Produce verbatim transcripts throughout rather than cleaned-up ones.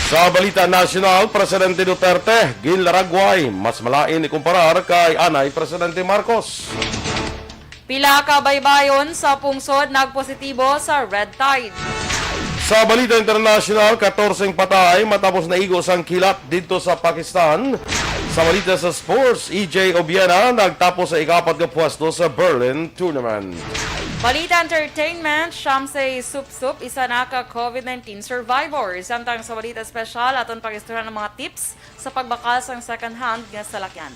Sa balita nasyonal, Presidente Duterte ginlaragway, mas malain ikumparar kay anay Presidente Marcos. Pila ka baybayon sa pungsod nagpositibo sa red tide. Sa balita internasyonal, katorse ang patay matapos naigo sang kilat didto sa Pakistan. Sa balita sa sports, E J Obiena nagtapos sa ikaapat nga pwesto sa Berlin Tournament. Balita entertainment, Shamsay Supsup, isa na ka COVID nineteen survivor. Samtang sa balita espesyal, aton pag-istorya ang mga tips sa pagbakal sang second hand nga salakyan.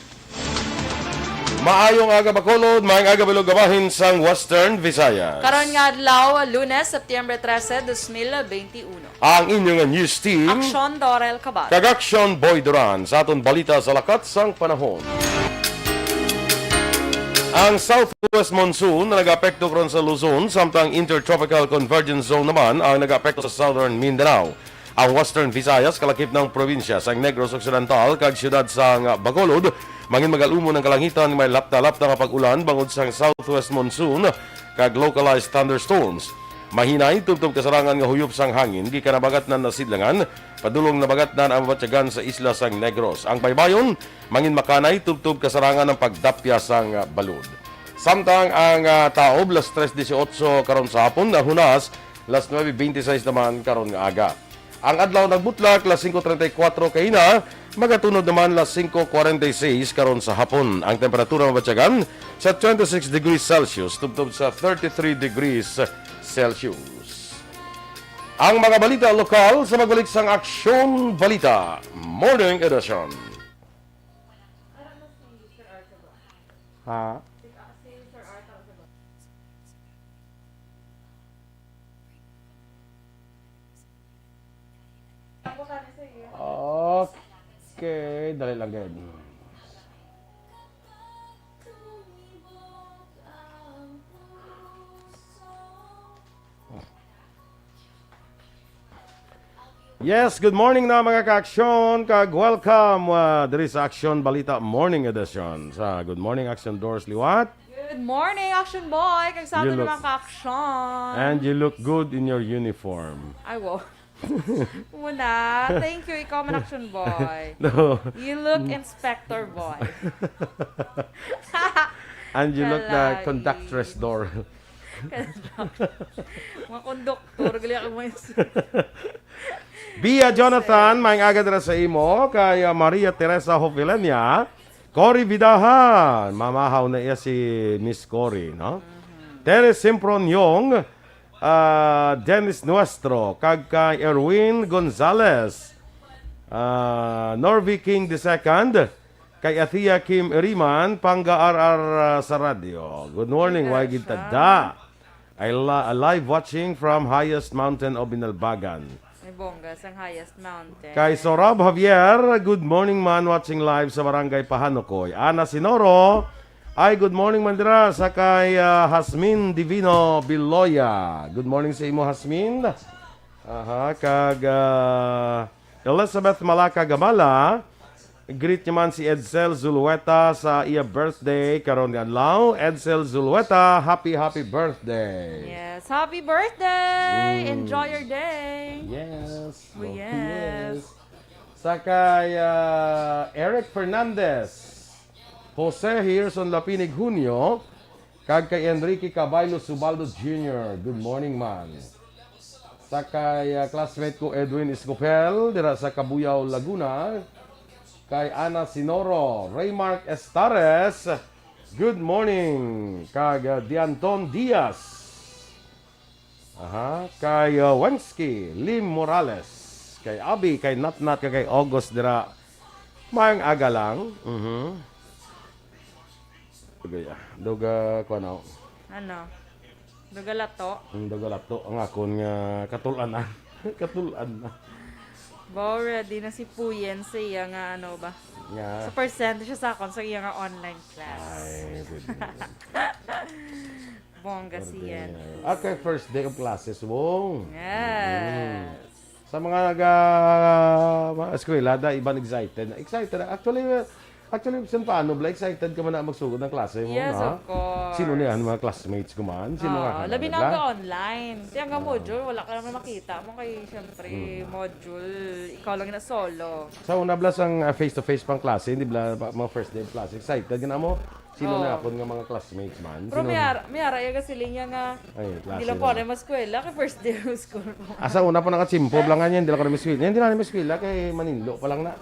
Maayong aga, Bacolod. Maayong aga, Bilog, bahin sang Western Visayas. Karon nga adlaw, Lunes, Septyembre trese, dos mil benti uno. Ang inyo nga news team, Aksyon Dorel Cabal. Kag Aksyon Boy Duran sa aton balita sa lakat sang panahon. Ang southwest monsoon nag-apekto karon sa Luzon, samtang intertropical convergence zone naman ang nag-apekto sa southern Mindanao. Ang Western Visayas, kalakip ng probinsya sang Negros Occidental kag siyudad sang Bacolod, mangin magalumon ang kalangitan, may lapta-lapta nga pag-ulan bangod sang southwest monsoon kag localized thunderstorms. Mahinay tubtob kasarangan nga huyop sang hangin gikan nabagatnan na sidlangan, padulong nabagatnan ang mabatyagan sa isla sang Negros. Ang baybayon, mangin makanay tubtob kasarangan ang pagdapya sang balod. Samtang ang, ah, taob, las tres dieciocho karon sa hapon, ang hunas, las nuebe veintiseis naman karon nga aga. Ang adlaw nagbutlak, las singko treinta y cuatro kaina, magatunod naman las singko cuarenta y seis karon sa hapon. Ang temperatura mabatyagan sa twenty-six degrees Celsius tubtob sa thirty-three degrees Celsius. Ang mga balita lokal sa magbalik sang Aksyon Balita Morning Edition. Ha? Okay, dali lang gid. Yes, good morning na, mga ka-aksyon, kag welcome, ah, diri sa Aksyon Balita Morning Edition. Sa Good Morning, Aksyon Doris Liwat. Good morning, Action Boy, kag sa You aton look mga ka-aksyon. And you look good in your uniform. Ay, wow. Muna, thank you, ikaw man, Action Boy. No. You look Inspector Boy. And you look the Kalay. Conductress Doris. Mga konduktor, gali ako mga Bia Jonathan, maayong aga dira sa imo. Kay, ah, Maria Teresa Hovilenia, Cory Vidahan, mamahaw na iya si Miss Cory, no? Terry Simproniong, ah, Dennis Nuestro, kag kay Erwin Gonzalez, ah, Norvey King the second, kay Athea Kim Iriman, pangga-R R, ah, sa radyo. Good morning, Yes, way gid ta da. I la-, live watching from highest mountain of Binalbagan. Ay, bongga, sang highest mountain. Kay Sorab Javier, good morning man, watching live sa Barangay Pahanukoy. Ana Sinoro, ay, good morning man dira sa kay, ah, Hasmin Divino Biloya. Good morning sa imo, Hasmin. Aha, kag, ah, Elizabeth Malaka Gamala, greet niya man si Edsel Zulueta sa iya birthday karon nga adlaw. Edsel Zulueta, happy, happy birthday. Yes, happy birthday! Mm. Enjoy your day. Yes. Oh, Oh, yes. yes. Sa kay, ah, Eric Fernandez, Jose Hirson Lapinig Junio, kag kay Enrique Caballo Subaldo Junior. Good morning, man. Sa kay, ah, classmate ko, Edwin Escopel, dira sa Cabuyao, Laguna. Kay Ana Sinoro, Raymark Estares, good morning. Kag, ah, Dianton Diaz. Aha, kay, ah, Wensky, Lim Morales, kay Abi, kay Natnat, kag kay August dira. Maayong aga lang. Mhm. Duga, duga, kuwan, oh. Ano? Duga lato? Ang duga lato, ang akon nga katul-an na. Katul-an na. Ba, ready na si Puyen sa iya nga ano ba? Nga. Sa percent siya sa akon sa iya nga online class. Ay, good news. Bongga si Yan. Okay, first day of classes, Wong. Yes. Mm. Sa mga naga, mga eskwelada, iban excited na. Excited na. Actually, uh, Actually, bisan paano, bala, excited ka man na magsugod ng klase mo, Yes, na? of course. Sino na yan, mga classmates ko man? Sino nga Ah, ka na, labi na bala? Ang online. Kaya nga Ah. module, wala ka naman makita mo kay, syempre, Hmm. module, ikaw lang na solo. Sa una, bala, sang, ah, face-to-face pang klase, hindi, bala, pa- mga first day of class, excited ka na mo? Sino na Oo. akon nga mga classmates man? Pero Sino may ara, may ara, iya ka siling niya nga, Ay, hindi klase lang ko lang. na maskwela, kay first day of school mo. Asa una pa nakachimpo, bala nga niya, hindi lang ko na maskwela. Hindi lang na maskwela, kay maninlo pa lang na.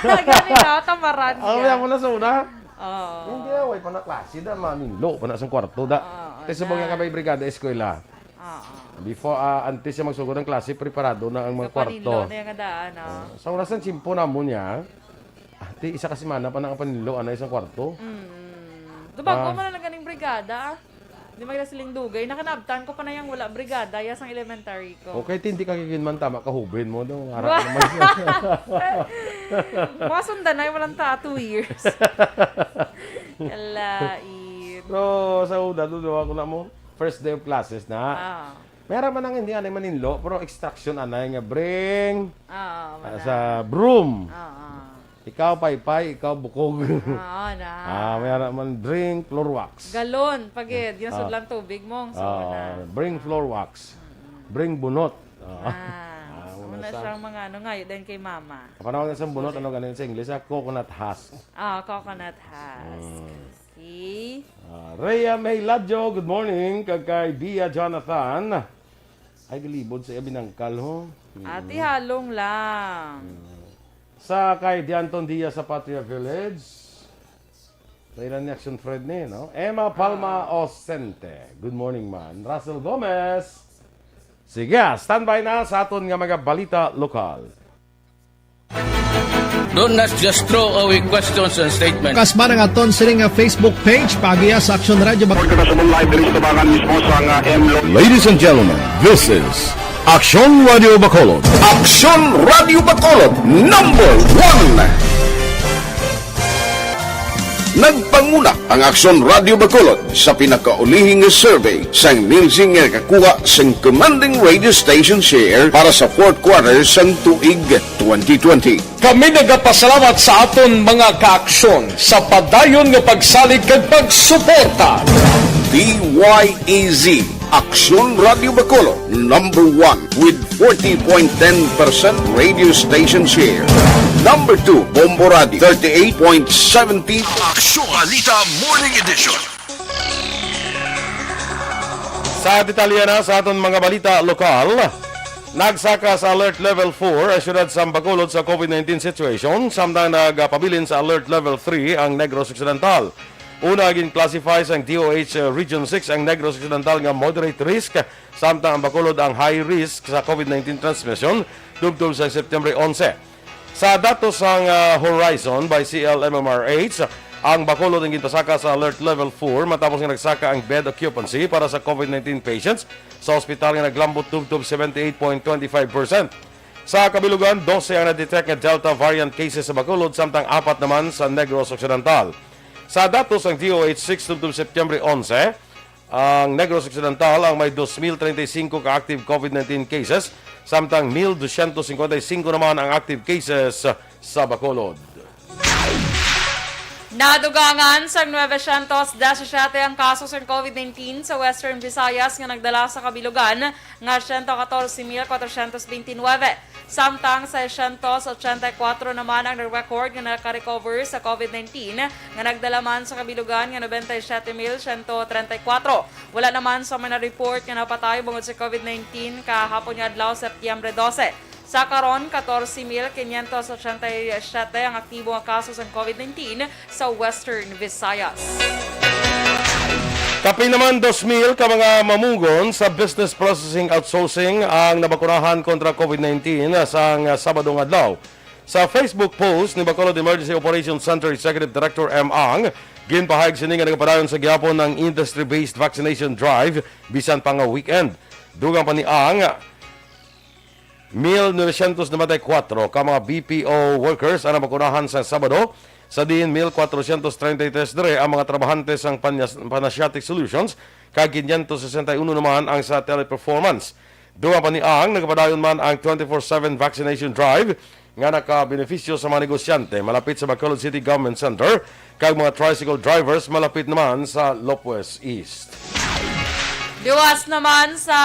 Gani na, tamaran Ang niya. Wala mo na sa una. Oo. Hindi, away pa na klase da, maninlo pa na sa kwarto da. Oo, Kaya subong na. niya ka may brigada eskwela. Oo. Before, ah, antes siya magsugod ng klase, preparado na ang mga Papanilo kwarto. na yung daan, ah. Oo. Sa oras ng chimpo namon niya, ati, isa ka semana pa nakapanilo, anay isang kwarto. Mm. Dubago Ah. man lang ganing brigada, ah. Di man siling dugay. Nakanabtan ko pa na yung wala brigada, ya sang elementary ko. Okay, hindi ka kikinman tama, kahubin mo, no? Harap Wa- naman siya. Masundan na yung walang ta, two years. Kalait. Pero sa una, duduwa ko na mo, first day of classes na. Ah. May ara man ang hindi anay maninlo, pero instruction anay nga bring, Ah, ah, wala. sa broom. Ah, ah. Ikaw, paypay, ikaw, bukog. Oo, na. Ah, may ara man, bring floor wax. Galon, pagid, ginasudlan Ah. tubig mo, so Ah, na. bring floor wax. Mm. Bring bunot. Ah. Ah, Ah, so, una muna sa siyang mga ano, ngayo din kay mama. Kapanahon na sa bunot, Sige. ano ganin sa English? Ah, coconut husk. Ah, coconut husk. Mm. Okay. Ah, Rhea May Ladjo, good morning. Kag kay Bia Jonathan. Ay, gilibod sa iya binangkal, ho. Mm. Ate, halong lang. Mm. Sa kay Dianton Diaz sa Patria Village. Sa ilan ni Action Fred ni, no? Emma Palma Ah. Osente. Good morning, man. Russell Gomez. Sige, standby na sa aton nga mga balita lokal. Do not just throw away questions and statements. Kasbara nga aton sini nga Facebook page, paagiya sa Aksyon Radio Bac- Report kita sa live diri sa Tabangan mismo sa nga M Lo- Ladies and gentlemen, this is Aksyon Radio Bacolod. Aksyon Radio Bacolod, number one. Nagpanguna ang Aksyon Radio Bacolod sa pinakaulihing survey sang Nielsen nga nakakuha sang commanding radio station share para sa fourth quarter sang tuig twenty twenty. Kami nagapasalamat sa aton mga kaaksyon sa padayon nga pagsalig kag pagsuporta. D Y E Z, Aksyon Radio Bacolod, number one with forty point ten percent radio station share. Number two, Bombo Radio, thirty-eight point seventy. Aksyon Balita Morning Edition. Sa detalye na sa aton mga balita lokal, nagsaka sa Alert Level four ang siyudad sa Bacolod sa COVID nineteen situation, samtang nagapabilin sa Alert Level three ang Negros Occidental. Una, gin-classify sang D O H Region six ang Negros Occidental nga moderate risk, samtang ang Bacolod ang high risk sa COVID nineteen transmission tubtob sa September onse. Sa datos sang, ah, Horizon by C L M M R H, ang Bacolod ang ginpasaka sa Alert Level four matapos nga nagsaka ang bed occupancy para sa COVID nineteen patients sa ospital nga naglambot tubtob seventy-eight point twenty-five percent. Sa kabilugan, dose ang na-detect nga Delta variant cases sa Bacolod, samtang apat naman sa Negros Occidental. Sa datos sang D O H six tubtob September onse, ang Negros Occidental ang may dos mil treinta y cinco ka active COVID nineteen cases, samtang mil dosyentos cincuenta y cinco naman ang active cases sa Bacolod. Nadugangan sang nuebe syentos disisiete ang kaso sang COVID nineteen sa Western Visayas nga nagdala sa kabilugan nga siyento katorse mil kwatrosyentos benti nuebe. Samtang seiscientos ochenta y cuatro naman ang na-record nga nakarecover sa COVID nineteen, nga nagdala man sa kabilugan nga noventa y siete mil siyento treinta y cuatro. Wala naman sa mga na-report nga napatay bungod sa COVID nineteen kahapon nga adlaw, Setyembre dose. Sa karon, katorse mil quinientos ochenta y siete ang aktibo nga kaso sang COVID nineteen sa Western Visayas. Kapin naman dos mil ka mga mamugon sa business processing outsourcing ang nabakunahan kontra COVID nineteen sang Sabado nga adlaw. Sa Facebook post ni Bacolod Emergency Operations Center Executive Director M. Ang, ginpahayag sini nga nagapadayon sa gihapon ang industry-based vaccination drive bisan pa nga weekend. Dugang pa ni Ang, mil novecientos noventa y cuatro ka mga B P O workers ang nabakunahan sa Sabado, sa diin mil kwatrocientos treinta y tres diri ang mga trabahante sang Panyas-, Panasiatic Solutions, kag quinientos sesenta y uno naman ang sa Teleperformance. Dugang pa ni Ang, nagapadayon man ang twenty-four seven vaccination drive nga nakabenepisyo sa mga negosyante malapit sa Bacolod City Government Center kag mga tricycle drivers malapit naman sa Lopez East. Liwas naman sa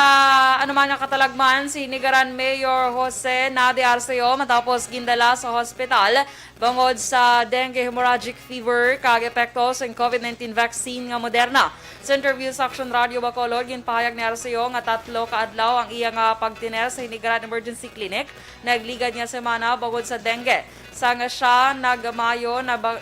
anuman nga katalagman si Hinigaran Mayor Jose Nadi Arceo matapos gindala sa hospital bangod sa dengue hemorrhagic fever kag epekto sang COVID nineteen vaccine nga Moderna. Sa interview sa Aksyon Radio Bacolod, ginpahayag ni Arceo nga tatlo ka adlaw ang iya nga pagtiner sa Hinigaran Emergency Clinic nagligad nga semana bangod sa dengue. Sang siya nagamayo na ba,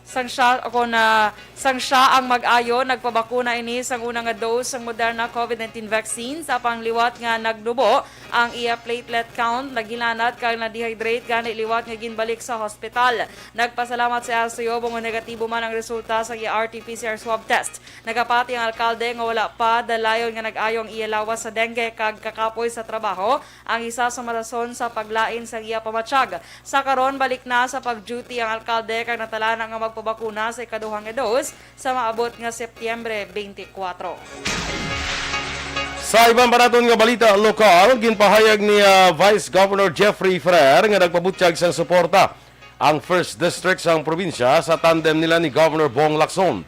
sang siya, ako na, sang siya ang mag-ayo, nagpabakuna ini sang una nga dose sang Moderna COVID nineteen vaccine, sa pangliwat nga nagnubo ang iya platelet count, naghilanat kag na-dehydrate, gani liwat nga ginbalik sa hospital. Nagpasalamat si Arceo bangod negatibo man ang resulta sa iya R T P C R swab test. Nagapati ang alkalde nga wala pa dalayon nga nag-ayo ang iya lawas sa dengue kag kakapoy sa trabaho, ang isa sa mga rason sa paglain sa iya pamatyag. Sa karon, balik na sa pag-duty ang alkalde kag natalana nga magpabakuna sa ikaduhang dose sa maabot nga Setyembre twenty-four. Sa iban pa naton nga balita lokal, ginpahayag ni, ah, Vice Governor Jeffrey Ferrer nga nagpabutyag sang suporta ang First District sang probinsya sa tandem nila ni Governor Bong Lacson.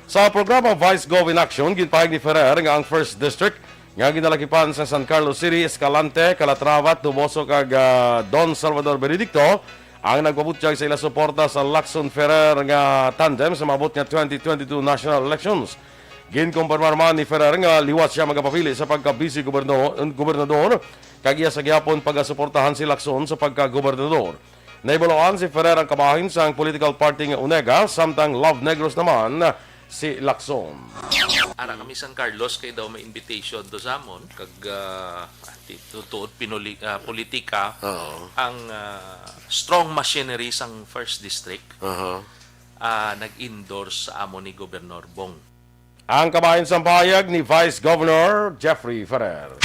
Sa programa Vice Gov in Action, ginpahayag ni Ferrer nga ang First District nga ginalakipan sa San Carlos City, Escalante, Calatrava, Toboso kag, ah, Don Salvador Benedicto ang nagpabutyag sa ila suporta sa Lacson-Ferrer nga tandem sa maabot nga twenty twenty-two national elections. Ginkumpirmar man ni Ferrer nga liwat sia magapapili sa pagka-vice goberno-, gobernador, kag iya sa gihapon pagasuportahan si Lacson sa pagka-gobernador. Nahibaloan si Ferrer ang kabahin sang political party nga UNEGA, samtang Love Negros naman si Lacson. Ara kami San Carlos kay daw may invitation to sa amon, kag, ah, ti-, tutuod pinuli-, ah, politika, Oo. ang, ah, strong machinery sang First District, Aha. ah, nag-endorse sa amo ni Gobernador Bong. Ang kabahin sang pahayag ni Vice Governor Jeffrey Ferrer.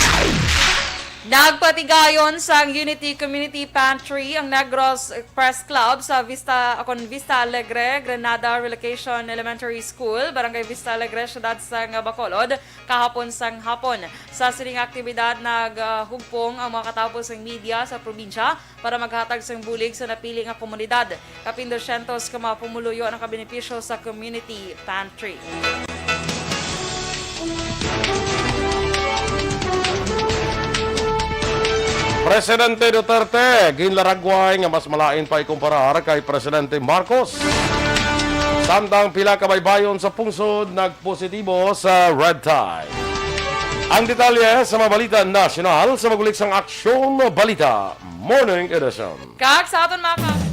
Nagpatigayon sang Unity Community Pantry ang Negros Press Club sa Vista, akon Vista Alegre, Granada Relocation Elementary School, Barangay Vista Alegre, Siyudad sang Bacolod, kahapon sang hapon. Sa sining aktibidad, naghugpong ang mga katapo sang media sa probinsya para maghatag sang bulig sa napili nga komunidad. Kapin dosyentos ka mga pumuluyo ang nakabenepisyo sa community pantry. Presidente Duterte ginlaragway nga mas malain pa ikumparar kay Presidente Marcos. Samtang pila ka baybayon sa pungsod nagpositibo sa red tide. Ang detalye sa mga balita nasyonal sa magulik sang Aksyon Balita Morning Edition. Kag sa aton mga ka-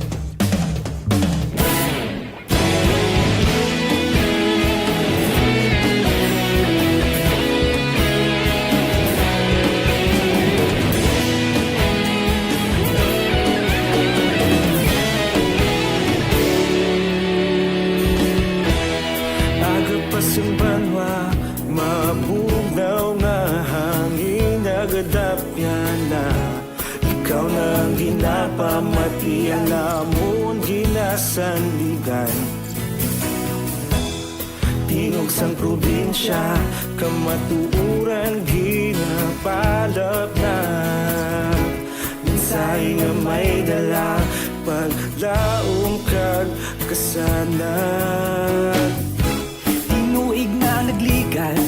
Aga pa sing banwa, mabugnaw nga hangin nagadapyan na. Ikaw na ang ginapamatian namon ginasandigan. Tingog sang probinsya, kamatuoran ginapalap na. Mensahe nga may dala, paglaom kag kasanag. Tinuig na nagligan,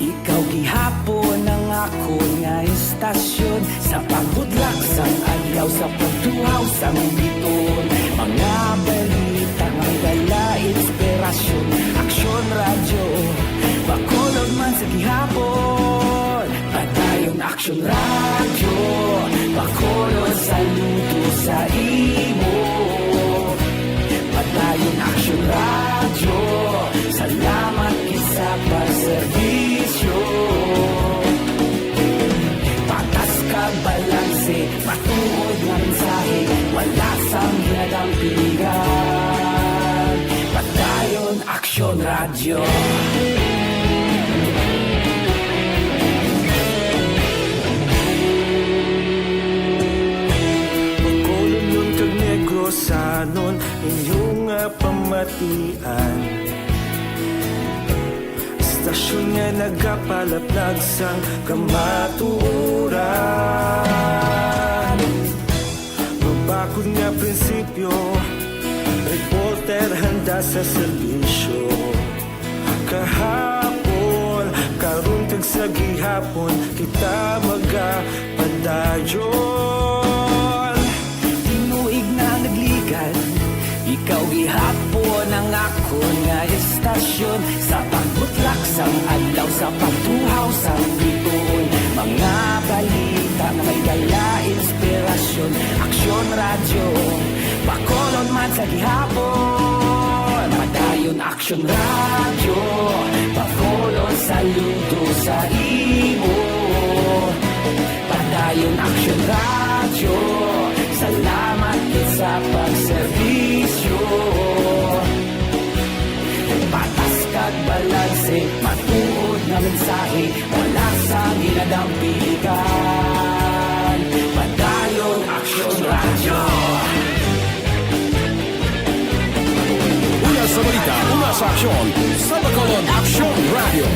ikaw gihapon ang akon nga istasyon. Sa pagbudlak sang adlaw, sa pagtuhaw sang biton, mga balita nga dala inspirasyon. Aksyon Radyo, Bacolod man sa gihapon. Padayon Aksyon Radyo, Bacolod, saludo sa imo. Padayon Aksyon Radyo, salamat gid sa pagserbisyo. Patas kag balanse, matuod nga mensahe, wala sang ginadampingan. Padayon Aksyon Radyo. Bacolodnon kag Negrosanon, inyo nga pamatian. Hasta Istasyon nga nagapalaplag sang kamatuoran. Mabakod nga prinsipyo, reporter handa sa serbisyo. Kahapon, karon kag sa gihapon, kita magapadayon. Tinuig na nagligad, ikaw gihapon ang akon nga istasyon. Sa pagbutlak sang adlaw, sa pagtuhaw sang bituon, mga balita nga may dala inspirasyon. Aksyon Radyo, Bacolod man sa gihapon. Padayon Aksyon Radyo, Bacolod, saludo sa imo. Padayon Aksyon Radyo, salamat gid sa pagserbisyo. Patas kag balanse, matuod nga mensahe, wala sang ginadampigan. Padayon Aksyon Radyo. Una sa balita, una sa aksyon, sa Bacolod Aksyon Radyo.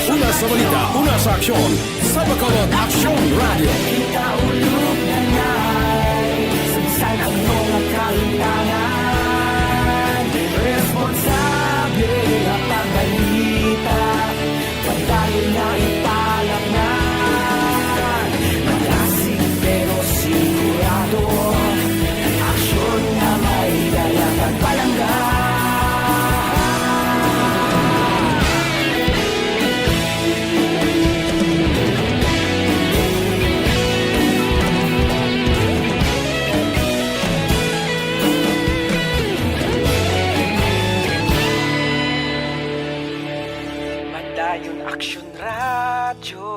Una sa balita, una sa aksyon, sa Bacolod Aksyon Radyo. Kita ulog na nay, sa bisan ano nga kahintangan, responsable nga pagbalita, padayon na ipalaknay. Malasig pero sigurado, aksyon nga may dala kag palangga. Padayon Aksyon Radyo,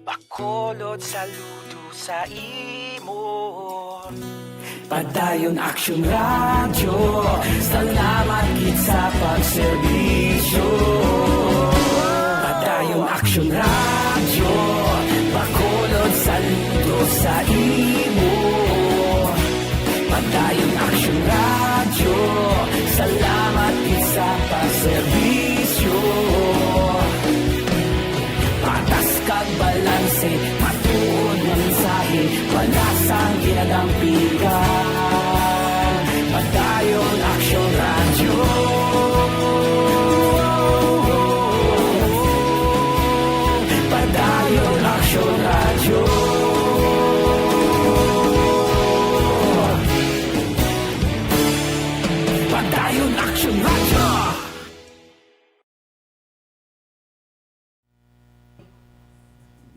Bacolod, saludo sa imo. Padayon Aksyon Radyo, salamat gid sa pagserbisyo. Padayon Aksyon Radyo, Bacolod, saludo sa imo. Padayon Aksyon Radyo, salamat gid sa pagserbisyo. Patas kag balanse, matuod nga mensahe, wala sang ginadampigan. Padayon Aksyon Radyo. Padayon Aksyon Radyo. Padayon Aksyon Radyo.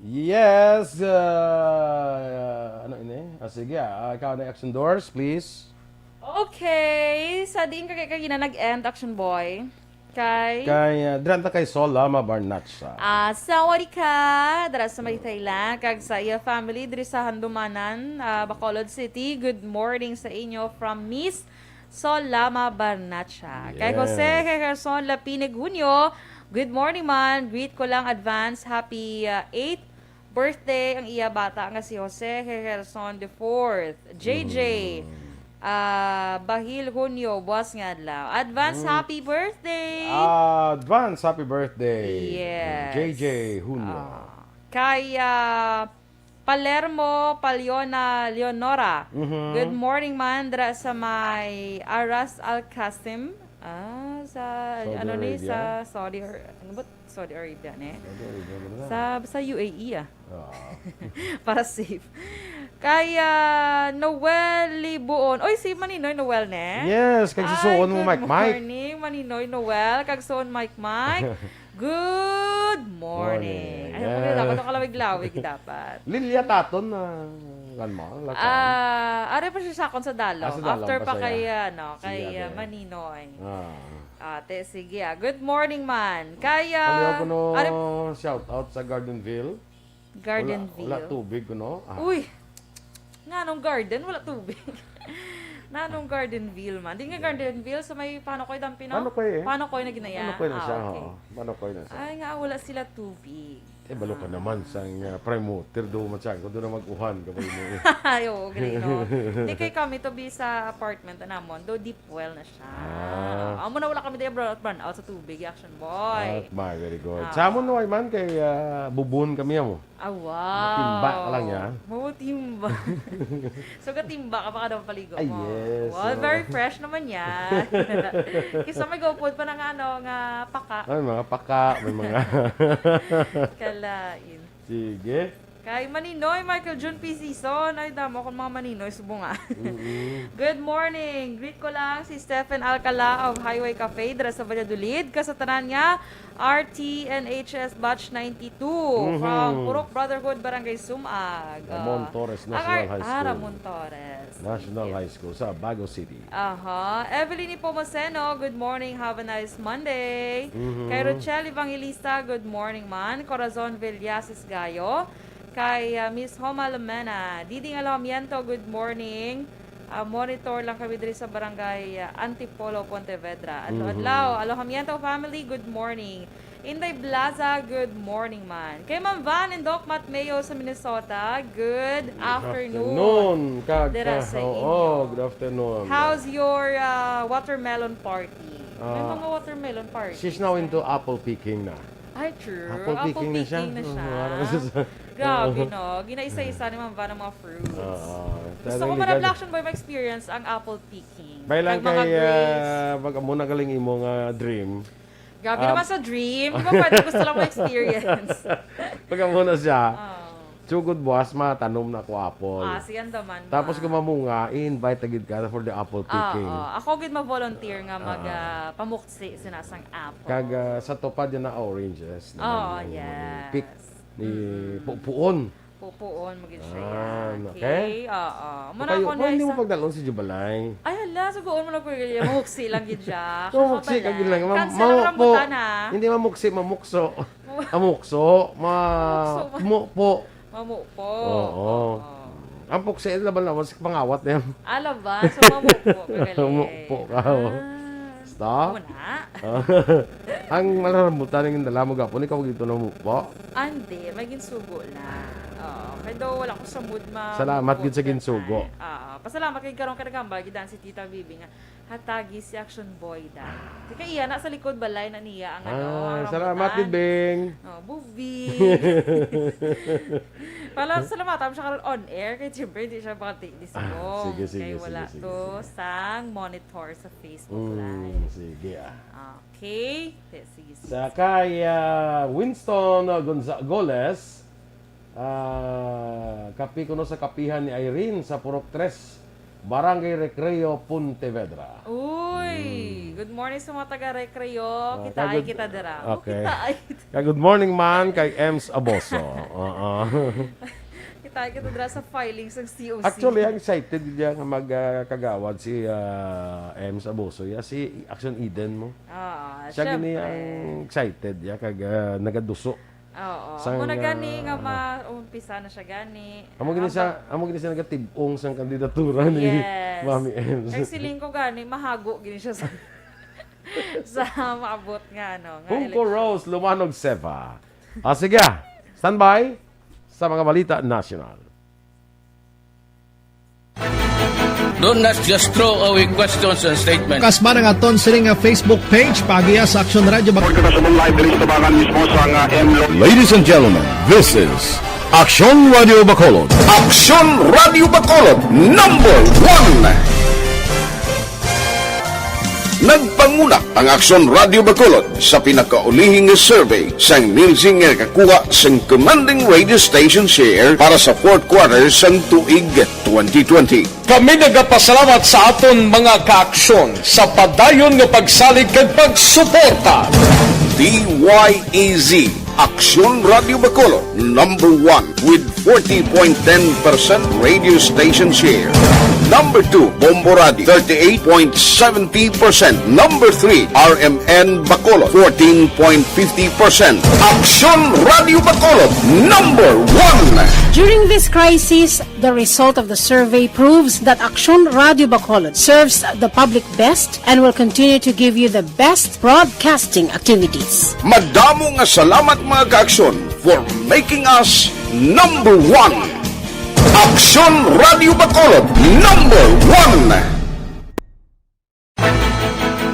Yes, uh, ano ini? Ah, sige, ah, ikaw na, Action Doors, please. Okay, sa diin ka kay kagina nag-end, Action Boy? Kay? Kay, uh, dira ta kay Sol Lama Barnacha. Ah, sawadika, dira sa may Thailand, kag sa iya family diri sa Handumanan, ah, Bacolod City. Good morning sa inyo from Miss Sol Lama Barnacha. Kay Jose Yes. Gerson Lapinig Junio, good morning man. Greet ko lang advance happy, ah, eighth birthday ang iya bata nga si Jose Gerson the fourth. J J, Mm. ah, Bahil Junio, buwas nga adlaw. Advance Mm. happy birthday! Ah, advance happy birthday, Yes. J J Junio. Ah. Kay, ah, Palermo Paliona Leonora. Mhm. Good morning man dira sa may Aras Al Qasim. Ah, sa, Saudi ano ni, Arabia? Sa Saudi Ar-, ano ba? Saudi Arabia ni? Saudi Arabia ba na? Sa, sa U A E, ah. Ah. Para safe. Kay, ah, Noel Libuon. Oy, si Maninoy Noel ne? Yes, kag si Ay, Suon mo, good Mike Mike. morning, Maninoy Noel. Kag Suon Mike Mike. Good morning. Morning. Ay, Yes. ako dapat ang kalawig-lawig dapat. Lilia Taton na, kan mo, lakan. Ah, are pa siya sa akon sa Dalaw. Ah, sa Dalaw After pa pa siya. kay, ano, Sige, kay, ah, ate. Maninoy. Ah. Ate, sige, ah. Good morning man. Kay, ah, Paliw ko no, are shout out sa Gardenville. Gardenville. Wala, wala tubig ko, no? Ah. Uy! Nganong garden? Wala tubig. Nanong Gardenville man? Di nga Gardenville sa may Panokoy, Dampi, no? Panokoy, eh. Panokoy na ginaya. Panokoy na Ah, siya, okay. oo. Panokoy na siya. Ay nga, wala sila tubig. Eh, balo ka naman sang, ah, prime water, do man siya. Kung doon na mag-uhan, kabay mo eh. Ay, oo, gali, no? Hindi kay kami to be sa apartment, anamon. Do deep well na siya. Ah. Amo na wala kami di brown out, brown out sa tubig, action boy. Ah, my, very good. Ah. Sa amon, no, man, kay, ah, bubon kami, amo. Ah, wow. Matimba ka lang, ya. Matimba. So, gatimba ka pa ka daw paligo Ay, mo. Yes, Wow, so very fresh naman yan. Kisa may gopod pa ng ano, nga paka. Ay, mga paka, may mga Kalain. Sige. Kay Maninoy, Michael Jun P. Season. Ay, damo akong mga Maninoy, subong ah. Mm-mm. Good morning. Greet ko lang si Stephen Alcala of Highway Cafe, dira sa Valladolid. Kasatanan nga, R T N H S Batch ninety-two Mhm. from Purok Brotherhood, Barangay Sumag. Ramon Ah, Torres ang National Art-, High ah, School. Ramon Torres. National Thank you. High School sa Bago City. Aha. Evelyn Nepomuceno, good morning. Have a nice Monday. Mhm. Kay Rochelle Evangelista, good morning man. Corazon Villasis Gayo. Kay, ah, Miss Homa Lumena. Diding Alojamiento, good morning. Ah, monitor lang kami diri sa barangay, ah, Antipolo, Pontevedra. Adlaw-adlaw. Mhm. Alojamiento family, good morning. Inday Blaza, good morning man. Kay Ma'am Van and Doc Matt Mayo sa Minnesota, good Good afternoon. afternoon, kag, Dira ah, sa oo, inyo. good afternoon. How's your, ah, watermelon party? May Ah, mga watermelon party. she's now into apple picking na. Ay, true. Apple Apple picking na siya. picking na siya. Oo, ano kasi sa Grabe, Oo. no? Ginaisa-isa ni Ma'am Van ang mga fruits. Oo. Gusto Talagang ko man ang legal. Black Action Boy ma-experience ang apple picking. Bay lang Kag mga kay, grapes. ah, pag amo na galing imo nga dream. Grabe Ah. naman sa dream. Di ba pwede gusto lang mo experience? Pag amo na siya, Oh. sugod buwas, matanom na ko apple. Ah, si Andaman Tapos ba? kung mamunga, i-invite na gid ka for the apple Ah, picking. oh. Ako gid ma-volunteer nga mag, Ah. ah, pamuksi sina sang apple. Kag, ah, sa tupad yun na oranges naman Oh, yung yes. pick ni Mm. Pupuon. Pupuon mo gid siya Ah, yan. okay. Okay? Oo. Muna Kayo, ako na pwede mo isa. pagdalon si Jubalay. Ay, hala, sugoon mo na po yun. Mahuksi lang gid siya. Mahuksi ka gid lang. Mam-, Cancel ang mamu-, rambutan, ha? Hindi mamuksi, mamukso. Mamukso. Ma-, Mamukso. mupo. Mamupo. Oo. Oo. Ang puksi, laban-laban sa pangawat na yan. Ah, laban. So, mamupo. Kagaling. Mamupo ka, oh. Ah. Basta. Muna. Ang malarambutan ang dala mo gapon, ikaw gito na mupo. Ah, hindi. May ginsugo lang. Oo. Kaya daw wala ko sa mood ma- Salamat gid sa ginsugo. Oo. Pasalamat kay karong kanagambal, gidan si Tita Bibi nga, hatagi si Action Boy da. Di kay iya na sa likod balay na niya ang ano, Ah, ang salamat rambutan. gid, Bing. Oh, Bubing. Pala, salamatan mo siya karon on air. Kay siyempre, hindi siya makati di Ah, subong. sige, sige, Kay wala sige, sige, to sige. sang monitor sa Facebook Mm, Live. sige, ah. Okay. Te-, sige, sige. Sa kay, ah, Winston, ah, Gonza-, Goles, ah, kapi kuno sa kapihan ni Irene sa Purok Tres, Barangay Recreo, Pontevedra. Uy! Mm. Good morning sa mga taga Recreo. Ah, Kitaay kagod-, kita dira. Oh, okay. Kitaay. Kag good morning man kay Ems Aboso. Oo. Kitaay kita dira sa filing sang C O C. Actually, ang excited gid niya nga mag, ah, kagawad si, ah, Ems Aboso. Ya, si Action Eden mo. Ah, Siya gini syempre. ang excited ya kag, ah, nagaduso. Oo. Sang, Amo na gani nga ah, ma-, umpisa na siya gani. Amo gini Ang siya, ba- amo gini siya nagatib-ong sang kandidatura ni Yes. Mami Ems. Kay siling ko gani, mahago gini siya sa, sa maabot nga, ano, nga Hungko election. Rose Lumanog Seva. Ah, sige, ah. Standby sa mga balita nasyonal. Don't not just throw away questions and statements. Kasba nga aton sini nga Facebook page, paagiha sa Aksyon Radio Bac- Report kita subong live diri sa tabangan mismo sa nga M Lo- Ladies and gentlemen, this is Aksyon Radio Bacolod. Aksyon Radio Bacolod, number one. Nagpanguna ang Aksyon Radio Bacolod sa pinakaulihing survey sang Nielsen nga nakakuha sang commanding radio station share para sa fourth quarter sang tuig twenty twenty. Kami nagapasalamat sa aton mga kaaksyon sa padayon nga pagsalig kag pagsuporta. D Y E Z, Aksyon Radio Bacolod, number one with forty point ten percent radio station share. Number two, Bombo Radio, thirty-eight point seventy percent. Number three, R M N Bacolod, fourteen point fifty percent. Aksyon Radio Bacolod, number one. During this crisis, the result of the survey proves that Aksyon Radio Bacolod serves the public best and will continue to give you the best broadcasting activities. Madamo nga salamat, mga ka-Aksyon, for making us number one. Aksyon Radio Bacolod, number one.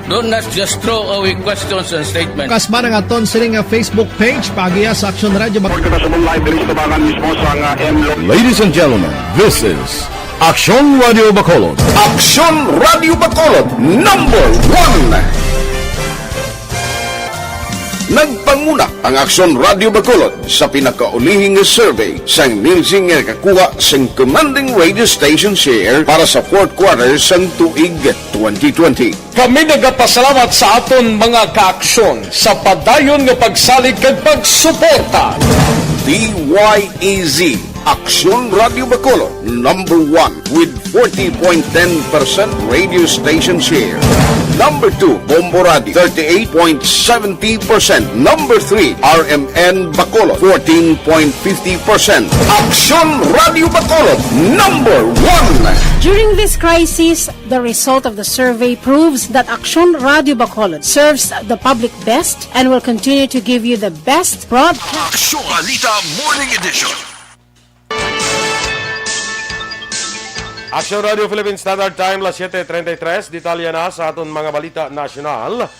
Do not just throw away questions and statements. Kasman ang aton sini nga Facebook page, paagiya sa Aksyon Radio Bak- Kita sa live diri sa tabangan mismo sa nga M Lo- Ladies and gentlemen, this is Aksyon Radio Bacolod. Aksyon Radio Bacolod, number one. Nagpanguna ang Aksyon Radio Bacolod sa pinakaulihing nga survey sang Nielsen nga nakakuha sang commanding radio station share para sa fourth quarter sang tuig twenty twenty. Kami nagapasalamat sa aton mga kaaksyon sa padayon nga pagsalig kag pagsuporta. D Y E Z, Aksyon Radio Bacolod, number one with forty point ten percent radio station share. Number two, Bombo Radio, thirty-eight point seventy percent. Number three, R M N Bacolod, fourteen point fifty percent. Aksyon Radio Bacolod, number one. During this crisis, the result of the survey proves that Aksyon Radio Bacolod serves the public best and will continue to give you the best broadcast. Aksyon Balita Morning Edition. Aksyon Radio Philippine Standard Time, las siete treinta y tres. Detalye na sa aton mga balita nasyonal.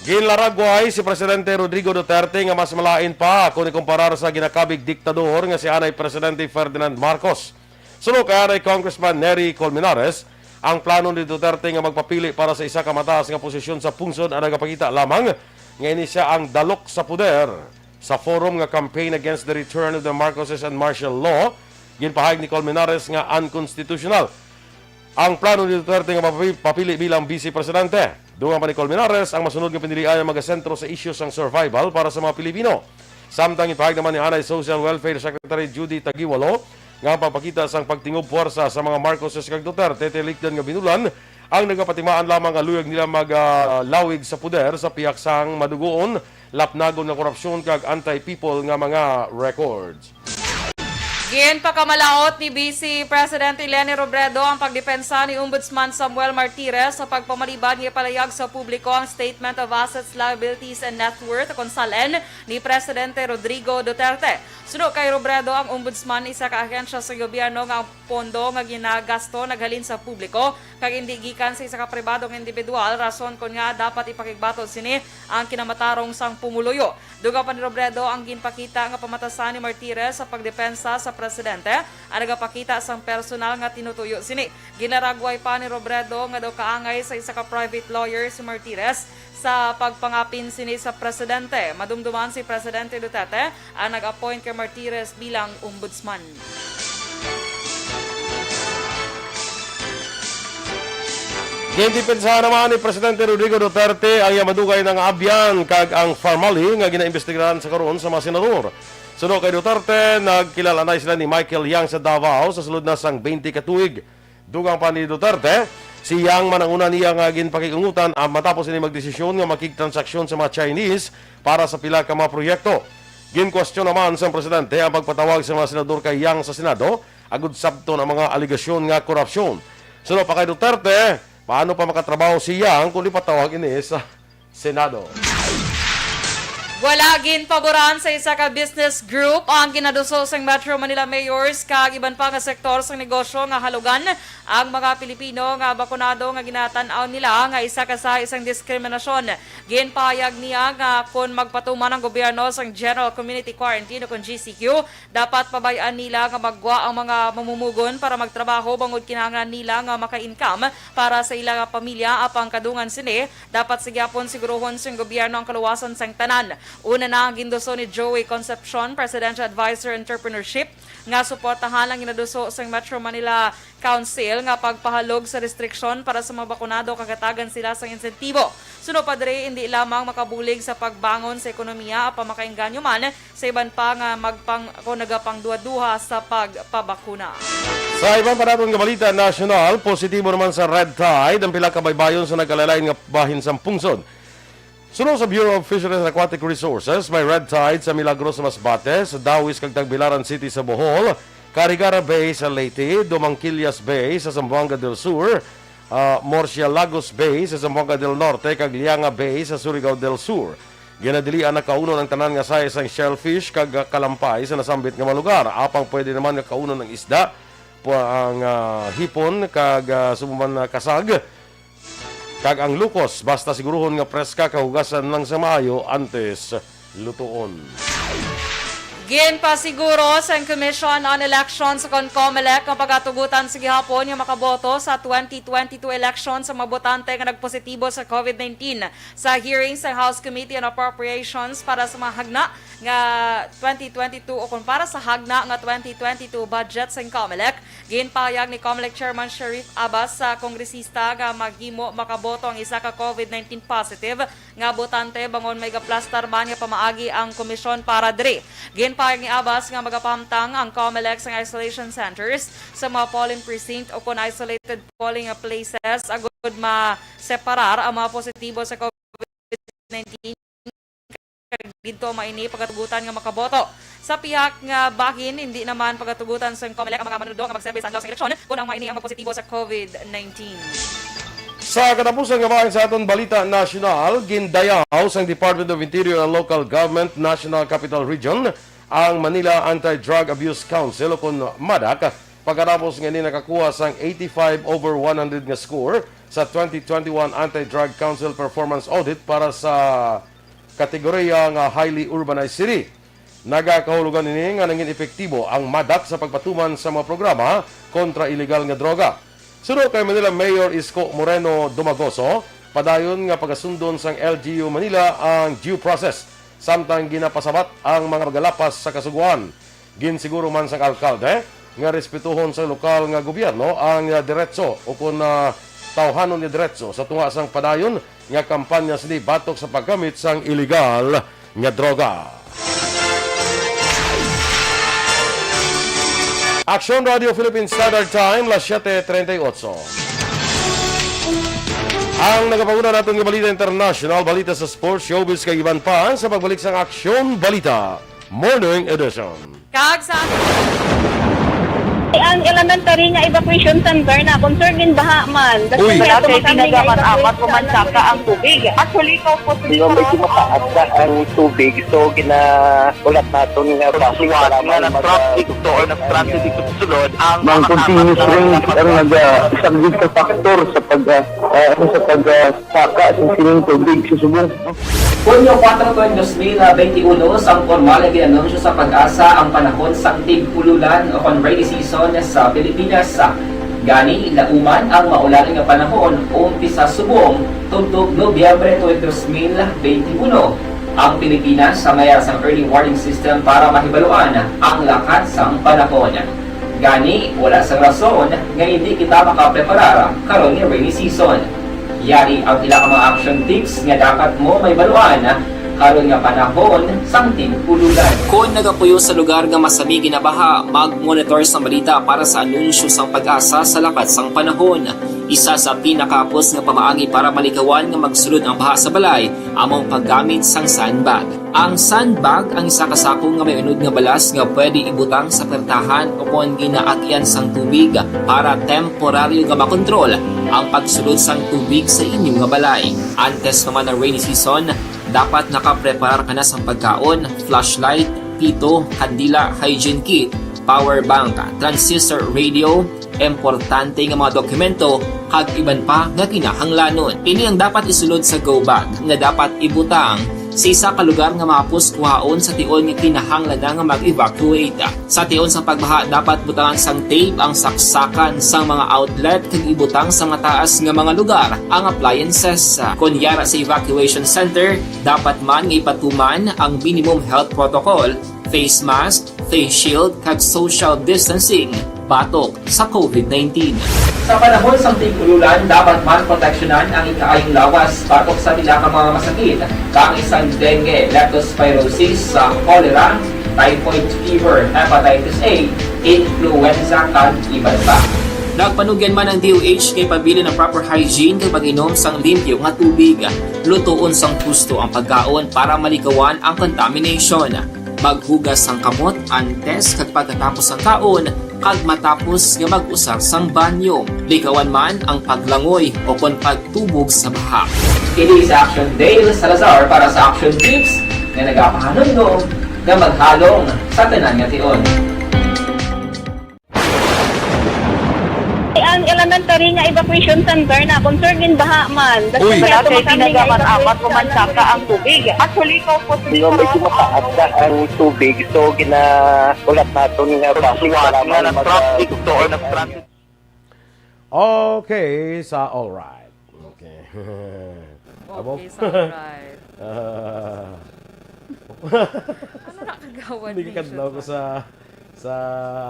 Ginlaragway si Presidente Rodrigo Duterte nga mas malain pa kung ikumparar sa ginakabig diktador nga si anay Presidente Ferdinand Marcos. Suno kay anay Congressman Nery Colmenares, ang plano ni Duterte nga magpapili para sa isa ka mataas nga posisyon sa pungsod ang nagapakita lamang nga ini sia ang dalok sa poder. Sa forum nga campaign against the return of the Marcoses and martial law, ginpahayag ni Colmenares nga unconstitutional ang plano ni Duterte nga mapapi-, papili bilang vice presidente. Dugang pa ni Colmenares, ang masunod nga pinilian ang magasentro sa isyu sang survival para sa mga Pilipino. Samtang ipahayag naman ni anay Social Welfare Secretary Judy Tagiwalo nga ang pagpakita sang pagtingob puwersa sa mga Marcoses kag Duterte tilikdan nga binulan ang nagapatimaan lamang nga luyag nila maglawig sa poder sa pihak sang madugoon, lapnagon nga korupsyon kag anti-people nga mga records. Ginpakamalaut ni Vice Presidente Leni Robredo ang pagdepensa ni Ombudsman Samuel Martires sa pagpamalibad nga ipalayag sa publiko ang Statement of Assets, Liabilities, and Net Worth, kon SALN, ni Presidente Rodrigo Duterte. Suno kay Robredo, ang Ombudsman isa ka ahensya sa gobyerno nga ang pondo nga ginagasto naghalin sa publiko kag indi gikan sa isa ka pribadong individual, rason kon ngaa dapat ipakigbato sini ang kinamatarong sang pumuluyo. Dugang pa ni Robredo, ang ginpakita nga pamatasan ni Martires sa pagdepensa sa presidente ang nagapakita sang personal nga tinutuyo sini. Ginlaragway pa ni Robredo nga daw kaangay sa isa ka private lawyer si Martires sa pagpangapin sini sa presidente. Madumduman si Presidente Duterte ang nag-appoint kay Martires bilang ombudsman. Gindepensahan naman ni Presidente Rodrigo Duterte ang iya madugay na nga abyan kag ang family nga ginaimbestigaran sa karon sa mga senador. Suno kay Duterte, nagkilala na sila ni Michael Yang sa Davao sa sulod na sang twenty ka tuig. Dugang pa ni Duterte, si Yang man ang una niya nga ginpakig-ungutan, ah, matapos ini magdesisyon nga makigtransaksyon sa mga Chinese para sa pila ka mga proyekto. Ginkwestiyon naman sang presidente ang pagpatawag sa mga senador kay Yang sa Senado agud sabton ang mga alegasyon nga korupsyon. Suno pa kay Duterte, paano pa makatrabaho si Yang kung ipatawag ini sa Senado? Wala ginpaboran sa isa ka business group ang ginaduso sang Metro Manila mayors kag iban pa nga sektor sang negosyo nga halugan ang mga Pilipino nga bakunado nga ginatan-aw nila nga isa ka sahi sang diskriminasyon. Ginpahayag niya nga kon magpatuman ang gobyerno sang General Community Quarantine o kon G C Q, dapat pabay-an nila nga maggwa ang mga mamumugon para magtrabaho bangod kinahanglan nila nga maka-income para sa ila nga pamilya. Apang kadungan sini, dapat sa gihapon siguruhon sang gobyerno ang kaluwasan sang tanan. Una na ang ginduso ni Joey Concepcion, Presidential Advisor Entrepreneurship, nga suportahan ang ginaduso sang Metro Manila Council nga pagpahalog sa restriksyon para sa mga bakunado kag hatagan sila sang insentibo. Suno pa diri, indi lamang makabulig sa pagbangon sa ekonomiya, apan makaengganyo man sa iban pa nga magpang-, o nagapangduha-duha sa pagpabakuna. Sa iban pa naton nga balita nasyonal, positibo naman sa red tide ang pila ka baybayon sa nagkalain-lain nga bahin sang pungsod. Suno sa Bureau of Fisheries and Aquatic Resources, may red tide sa Milagros sa Masbate, sa Dawis kag Tagbilaran City sa Bohol, Carigara Bay sa Leyte, Dumangkillas Bay sa Zamboanga del Sur, ah, Murciélagos Bay sa Zamboanga del Norte, kag Lianga Bay sa Surigao del Sur. Ginadilian na kaunon ang tanan nga size sang shellfish kag kalampay sa nasambit nga mga lugar. Apang pwede naman nga kaunon ang isda, pu-, ang, ah, hipon kag, ah, subong man, ah, kasag, kag ang lukos, basta siguruhon nga preska kag hugasan lang sa maayo antes lutuon. Ginpasiguro sang Commission on Elections kon COMELEC ang pagatugutan sa gihapon nga makaboto sa twenty twenty-two election sa mga botante nga nagpositibo sa COVID nineteen. Sa hearing sa House Committee on Appropriations para sa mga hagna nga twenty twenty-two o kon para sa hagna nga twenty twenty-two budget sang COMELEC, ginpahayag ni COMELEC Chairman Sharif Abbas sa kongresista nga mahimo makaboto ang isa ka COVID nineteen positive nga botante bangon may gaplastar man nga pamaagi ang komisyon para diri. Ginpahayag ni Abbas nga magapahamtang ang COMELEC sang isolation centers sa mga polling precinct o kon isolated polling places agud maseparar ang mga positibo sa COVID nineteen. Kag didto mao ini pagatugutan nga makaboto. Sa pihak nga bahin, hindi naman pagatugutan sang COMELEC ang mga manunodlo nga magserbi sa adlaw sang eleksyon kon ang mga ini ang magpositibo sa COVID nineteen. Sa katapusan nga bahin sa aton balita nasyonal, gindayaw sang Department of Interior and Local Government National Capital Region ang Manila Anti-Drug Abuse Council o kon MADAC pagkatapos nga ini nakakuha sang eighty-five over one hundred nga score sa twenty twenty-one Anti-Drug Council Performance Audit para sa kategorya nga Highly Urbanized City. Nagakahulugan ini nga nangin epektibo ang MADAC sa pagpatuman sa mga programa kontra iligal nga droga. Suno kay Manila Mayor Isko Moreno Dumagoso, padayon nga pagasundon sang L G U Manila ang due process, samtang ginapasabat ang mga magalapas sa kasugoan. Ginsiguro man sang alkalde nga respetuhon sa lokal nga gobyerno ang, ah, diretso o kon, ah, tawhanon nga diretso sa tunga sang padayon nga kampanya sini batok sa paggamit sang iligal nga droga. Aksyon Radio Philippine Standard Time, las siete treinta y ocho. Ang nagapanguna naton nga balita international, balita sa sports, showbiz, kag iban pa sa pagbalik sang Aksyon Balita Morning Edition. Kag sa Ang elementary nga evacuation center na concern gin baha man. Uy. Wala kay tinaga man apat o man saka ang tubig. Actually, ikaw po, medyo mataas na ang tubig. So, ginaulat naton nga suwat nga nag-traffic to or nag-transit dito sa sulod ang mga continuous rain ang nag-, ah, isang big factor sa pag, ah, ah, ano, sa pag, ah, saka sa sining tubig sa subong. Hunyo kuwatro tuig dos mil benti uno, sang pormal nga gin-anunsyo sa PAGASA ang panahon sang tig-ululan o kon rainy season sa Pilipinas. Gani, lauman ang maulan nga panahon umpisa subong tubtob Nobyembre tuig dos mil benti uno. Ang Pilipinas may ara sang early warning system para mahibaluan ang lakat sang panahon. Gani, wala sang rason nga indi kita makapreparar karon nga rainy season. Yari ang pila ka mga action tips nga dapat mo mahibaluan karon nga panahon sang tig-ululan. Kon nagapuyo sa lugar nga masami ginabaha, mag-monitor sang balita para sa anunsyo sang PAGASA sa lakat sang panahon. Isa sa pinakahapos nga pamaagi para malikawan nga magsulod ang baha sa balay amo ang paggamit sang sandbag. Ang sandbag ang isa ka sako nga may unod nga balas nga pwede ibutang sa pertahan o kon ginaagyan sang tubig para temporaryo nga makontrol ang pagsulod sang tubig sa inyo nga balay. Antes pa man ang rainy season, dapat nakapreparar ka na sang pagkaon, flashlight, pito, kandila, hygiene kit, power bank, transistor radio, importante nga mga dokumento, kag iban pa nga kinahanglanon. Ini ang dapat isulod sa go bag nga dapat ibutang sa isa ka lugar nga mahapos kuhaon sa tion nga kinahanglan na nga mag-evacuate. Sa tion sa pagbaha, dapat butangan sang tape ang saksakan sang mga outlet kag ibutang sa mataas nga mga lugar ang appliances. Kon yara sa evacuation center, dapat man nga ipatuman ang minimum health protocol, face mask, face shield, kag social distancing batok sa COVID nineteen. Sa panahon sang tig-ululan, dapat man proteksyonan ang ikaayong lawas batok sa pila ka mga masakit, kaangay sang dengue, leptospirosis, sa cholera, typhoid fever, hepatitis A, influenza, kag iban pa. Nagpanugyan man ang D O H nga ipabilin ang proper hygiene kag pag-inom sang limpyo nga tubig. Lutoon sang husto ang pagkaon para malikawan ang contamination. Maghugas sang kamot antes kag pagkatapos sang kaon kag matapos nga mag-usar sang banyo. Likawan man ang paglangoy o kon pagtubog sa baha. Kini si Action Dale Salazar para sa Action Tips nga nagapahanumdom nga maghalong sa tanan nga tion. Ang elementary nga evacuation center na concern din baha man. Uy! Wala kay tinaga man apat o mansaka ang tubig. Actually, ikaw po Di ba medyo mataas na ang tubig, so ginaulat naton nga basi Suwat para nga mag- nag-traffic to or nag-traffic. Okay, sa all right. Okay. Abo? Okay, so alright. Ah, Ano na kagawan Hindi ka kadlaw ko sa sa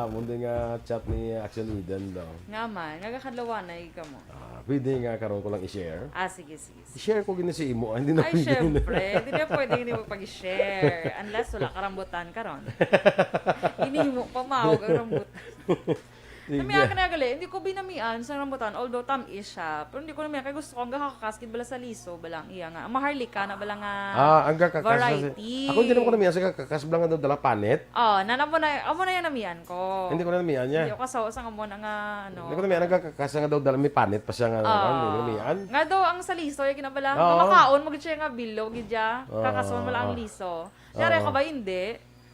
mundi nga chat ni Action Eden daw. Nga man, nagakadlawanay ka mo. Ah, pwede nga karon ko lang i-share. Ah, sige, sige, sige. I-share ko gini si imo. Ah, hindi na Ay, pwede. Syempre. Hindi na pwede hindi mo pag-share. Unless wala ka rambutan karon. Hindi mo pamawag ang rambutan. Sige. Namian ka na gali. Hindi ko binamian sa rambutan. Although tam-is siya. Pero hindi ko namian. Kaya gusto ko ang gakakaskid bala sa liso. Bala ang iya nga. Ang maharlika na bala nga Ah, ang gakakas na si- variety. Ako hindi naman ko namian sa gakakas bala nga daw dala panit. Oh, nanamo na, amo na yung namian ko. Hindi ko na namian niya. Hindi ko kasawa sa amo na nga, ano. Hindi ko namian ang gakakas nga daw dala may panit pa siya nga Ah. ano, hindi ko namian. Nga daw ang sa liso, yung kinabala, Oo. nga makaon mo gid siya nga bilog gid siya. Oo, Kakason mo lang ang oo. liso. Oo. Yari ka ba hindi?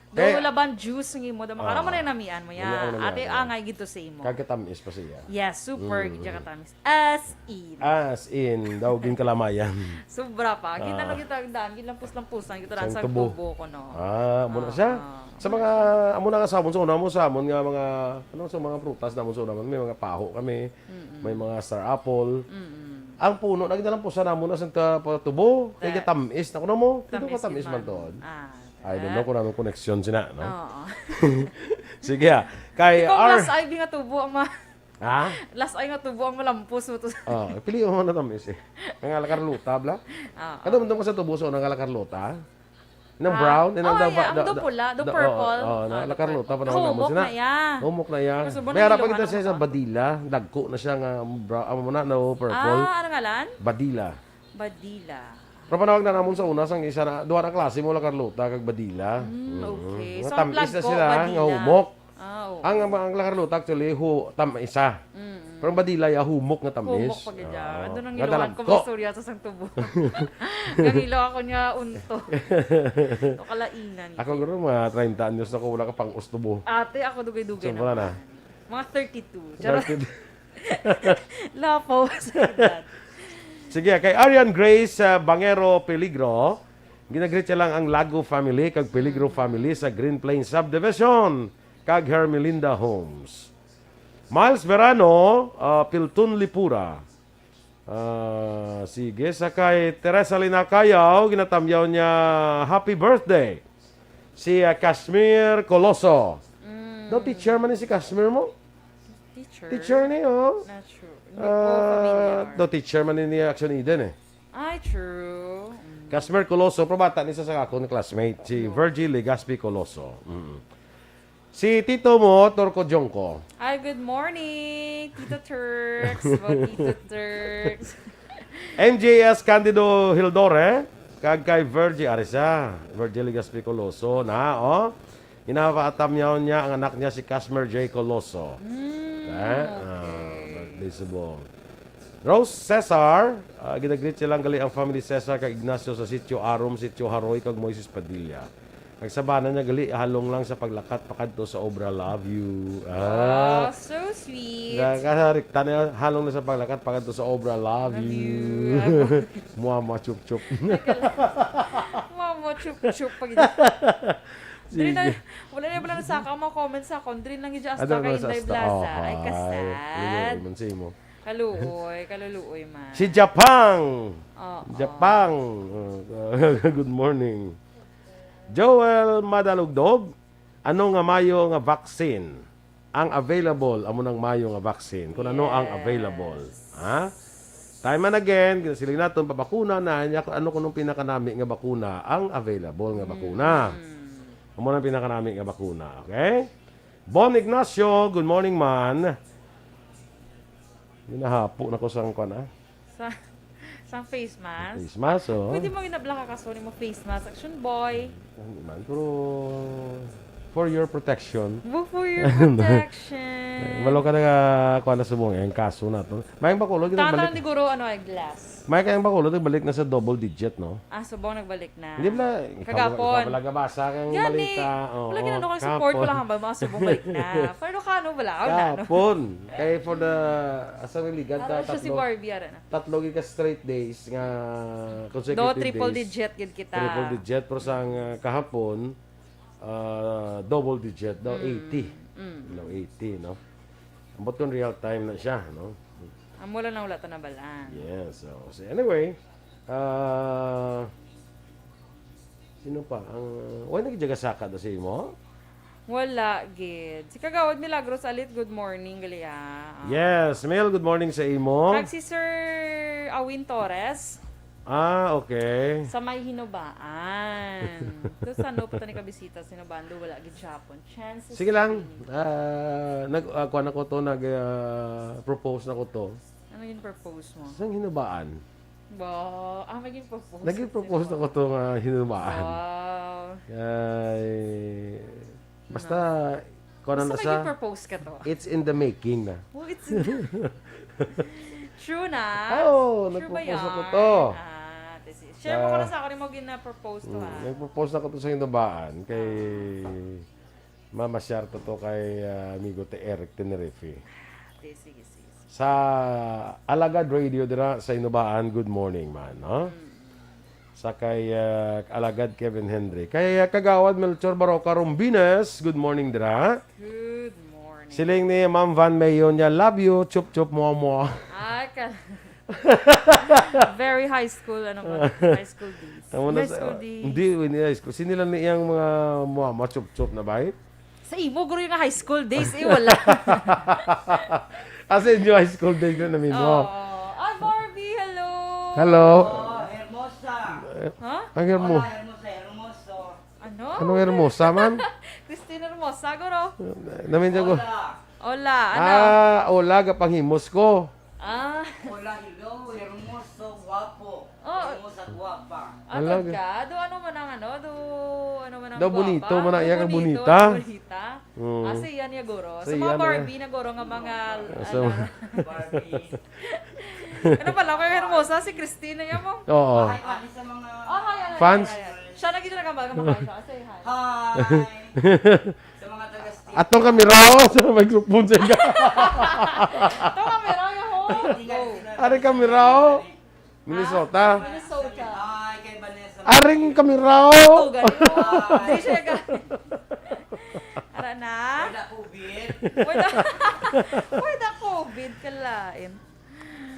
Do Kaya- laban juice ng imo, daw makaram mo Oo. na yung namian mo Wala ako yan. namian Ate, yan. Angay gid to sa imo. Kagatamis pa siya. Yes, super Mm. gid siya katamis. As in. As in, daw ginkalamayan. Sobra pa. Kita Ah. na kita ang daan, ginlampus-lampusan kita Sang sa tubo. tubo ko, no? Ah, muna Ah, siya. ah. Sa mga amo na nga sabon sa una mo sa amon nga mga ano sa mga prutas na mo sa una may mga paho kami, may mga star apple. Mm-mm. Ang puno na ginalampusan namo na sa ta- pa- tubo, kay Ta- tamis na kuno mo. Pwede Tamis ko tamis gid man man. Tuod. Ah, I don't ah. Know kung anong connection sina, no? Oo. Sige ah. Kay Ikaw, R last eye nga tubo ang ma- Ha? Last eye nga tubo ang malampos mo to. Oh, pili mo na tamis eh. Ang ala Carlota bla. Ah, Kadto man ko sa tubo sa una nga ala Carlota. Nang Ah. brown, and Oh, ang yeah, ang do pula, do do- purple. Oh, oh, Ah, na do la Carlota pa purple. nang Humok namo sina. na, yeah. Humok na, yeah. Gusto mo May ara nang pa kita iluhan siya ang sa humok? Badila, dagko na siya nga brown, amo na, no, purple. Ah, ano ngalan? Badila. Badila. Pero panawag na namon sa una sang isa na duha na klase mo la Carlota kag Badila. Mm, Mhm. Okay. Nga So, ang tamis na plagko, sila, nga Badila. humok. Ah, oo. Ang, ang, ang la Carlota actually hu, tam isa. Mm. Pero ang Badila ya humok nga tamis. Humok pa gid. Oo. Ano nang Nga iluhan ko dalagko. istorya sa sang tubo. Nang ilo ako niya unto. To kalainan. Ako guro mga treinta anyos na ko wala ka pang ustubo. Ate, ako dugay-dugay So, wala na. Mga thirty-two. Charot. Bakit? Lapaw sa edad. Sige, kay Arian Grace uh, Bangero Peligro, ginagreet siya lang ang Lago family kag Peligro family sa Green Plains Subdivision kag Hermelinda Homes. Miles Verano, uh, Pilton Lipura. Ah, sige, sa kay Teresa Linacayaw, ginatamyaw niya happy birthday. Si uh, Kashmir Coloso. Mm, Daw teacher man ni si Kashmir mo? teacher? Teacher ni, oh. Not sure. Hindi ko Ah, familiar. Daw teacher man ni Action Eden eh. Ay, true. Mm. Kashmir Coloso, pero bata ni sa sa akong classmate, si Virgil Legaspi Coloso. Mm. Si Tito mo, Torco Jongco. Hi, good morning, Tito Turks. Bo, Tito Turks. M J S Candido Hildore, kag kay Virgie Arisa, Virgie Legaspi Coloso na, oh. Inapaatamyaw niya ang anak niya si Casmer J. Coloso. Mm, Eh? okay. Ah, birthday subong. Rose Cesar, ah, ginagreet silang gali ang family Cesar kag Ignacio sa Sitio Arom, Sitio Haroy, kag Moises Padilla. Kag sabana niya gali, halong lang sa paglakat pakadto sa obra. Love you. Oh, Ah. So sweet. Nakaharikta na halong na sa paglakat pakadto sa obra. Love, Love you. you. Mama chup chup. Mama, chup chup pag Diri na, wala na wala na sa akong mga comments sa akon. Diri lang gid hasta Ano kay na sa Inday hasta? Blaza. Oh, Ay, hi. kasad. Luluoy man sa imo. Kaluoy, kaluluoy man. Si Japang. Oo. Japang. Uh, good morning. Joel Madalugdog, ano nga mayo nga vaccine ang available? Amo nang mayo nga vaccine. Kung ano ang Yes. Available. Ha? Time and again, ginasiling naton, pabakuna na niya kung ano kuno ang pinakanami nga bakuna ang available nga bakuna. Mm. Amo nang pinakanami nga bakuna. Okay? Bon Ignacio, good morning, man. Ginahapo na ko sang kwan, ah. Sa, sa face mask? Face mask, oh. Pwede mo ginablaka ka, sorry mo face mask. Action boy. Hindi man, pero for your protection. Go for your protection. Malo ka na nga, kuha na subong, eh, ang kaso na to. May ang bakulo, Tama balik, ni Guro, ano, ay glass. May kayang bakulo, balik na sa double digit, no? Ah, subong nagbalik na. Hindi bala, Kagapon. Wala gabasa kang Yan balita. eh. Oo, Wala gina, no, kay support ko kahapon. Lang hambal, mga subong balik na. Pero kano, wala, wala, no? Kahapon. Kay for the, asang niligan Ano ta, siya si tatlo, Barbie, ara na. tatlo gid ka straight days nga Do, consecutive triple days. Digit gid kita. Triple digit, pero sang ah, kahapon, ah, double digit daw, Mm, eighty. mm. No, eighty, no? Ambot kung real time na siya, no? Amo lang na wala ta nabalaan. Yes, so, so anyway, ah, sino pa? Ang, why nagjagasaka na sa imo? Wala, gid. Si Kagawad Milagros Alit, good morning, gali, ah. Ah. Yes, Mel, good morning sa imo. Kag si Sir Awin Torres, Ah, okay. sa may Hinubaan. Doon sa ano pa ni kabisita sa Hinubaan, doon wala gid Japon. Chances Sige lang. be. Ah, nag ah, kuwan ako to, nag ah, propose na ko to. Ano yung propose mo? Sang Hinubaan. Ba, ah, maging propose. Naging propose na ko to nga Hinubaan. Wow. Ay, basta, kuwan Basta na maging sa, propose ka to. It's in the making na. Oh, it's True na? Ah, oo, True ba nag-propose ako yan? to. Ah, this is, share mo ko Ah. na sa akin mo gina-propose to, Mm, ha? nag-propose na ko to sa Hinubaan kay Mama Sharto to kay ah, amigo ti Eric Tenerife. Okay, sige, sige, sige. Sa Alagad Radio dira sa Hinubaan, good morning man, no? Mm. Sa kay ah, Alagad Kevin Henry. Kay ah, Kagawad Melchor Baroca Rombines, good morning dira. Good morning. Siling ni Ma'am Van Mayon niya, "Love you, chup chup mo mo." Ah, ka- Very high school, ano mo, high school days. Amo na High sa- school days. Hindi, hindi high school. Sini lang ni iyang mga mama, chup chup na ba? Sa imo, guro, yung high school days, eh, wala. As in, yung high school days na namin Oo. mo. Ah, Barbie, hello. Hello. Oh, hermosa. Ha? Ang hermo. Hola, hermosa, hermoso. Ano? Anong hermosa man? Christine Hermosa, guro. Namin ko. Hola. Hola, ano? Ah, hola, gapanghimos ko. Ah, Hola, hello, hermoso, guapo. Oh. Hermosa, guapa. Atod Alag- ka? Do ano man ang ano? Do ano man ang Daw guwapa? bonito man ang Do iyang bonito, bonita. Bonita. Mm. Ah, sa iya niya, guro. Sa Sa iya mga na. Barbie na, guro, nga mga, So, ano. Barbie. Ano pala, kay Hermosa, si Christina niya mo. Oo. Ay, ay, sa mga Oh, hi, ano, Fans? hi, hi. Siya na gid nagkambal, kambal siya. Say hi. Hi. Sa mga taga States. Atong kamiraw sa microphone sa iga. Ito, kamera niya, ho. Hindi ka sila- Ari kamiraw. Minnesota. Minnesota. Hi, kay Vanessa. Aring kamiraw. Oh, ganun. Hindi siya ga-, ara na. Wala COVID. Wala. Wala COVID, kalain.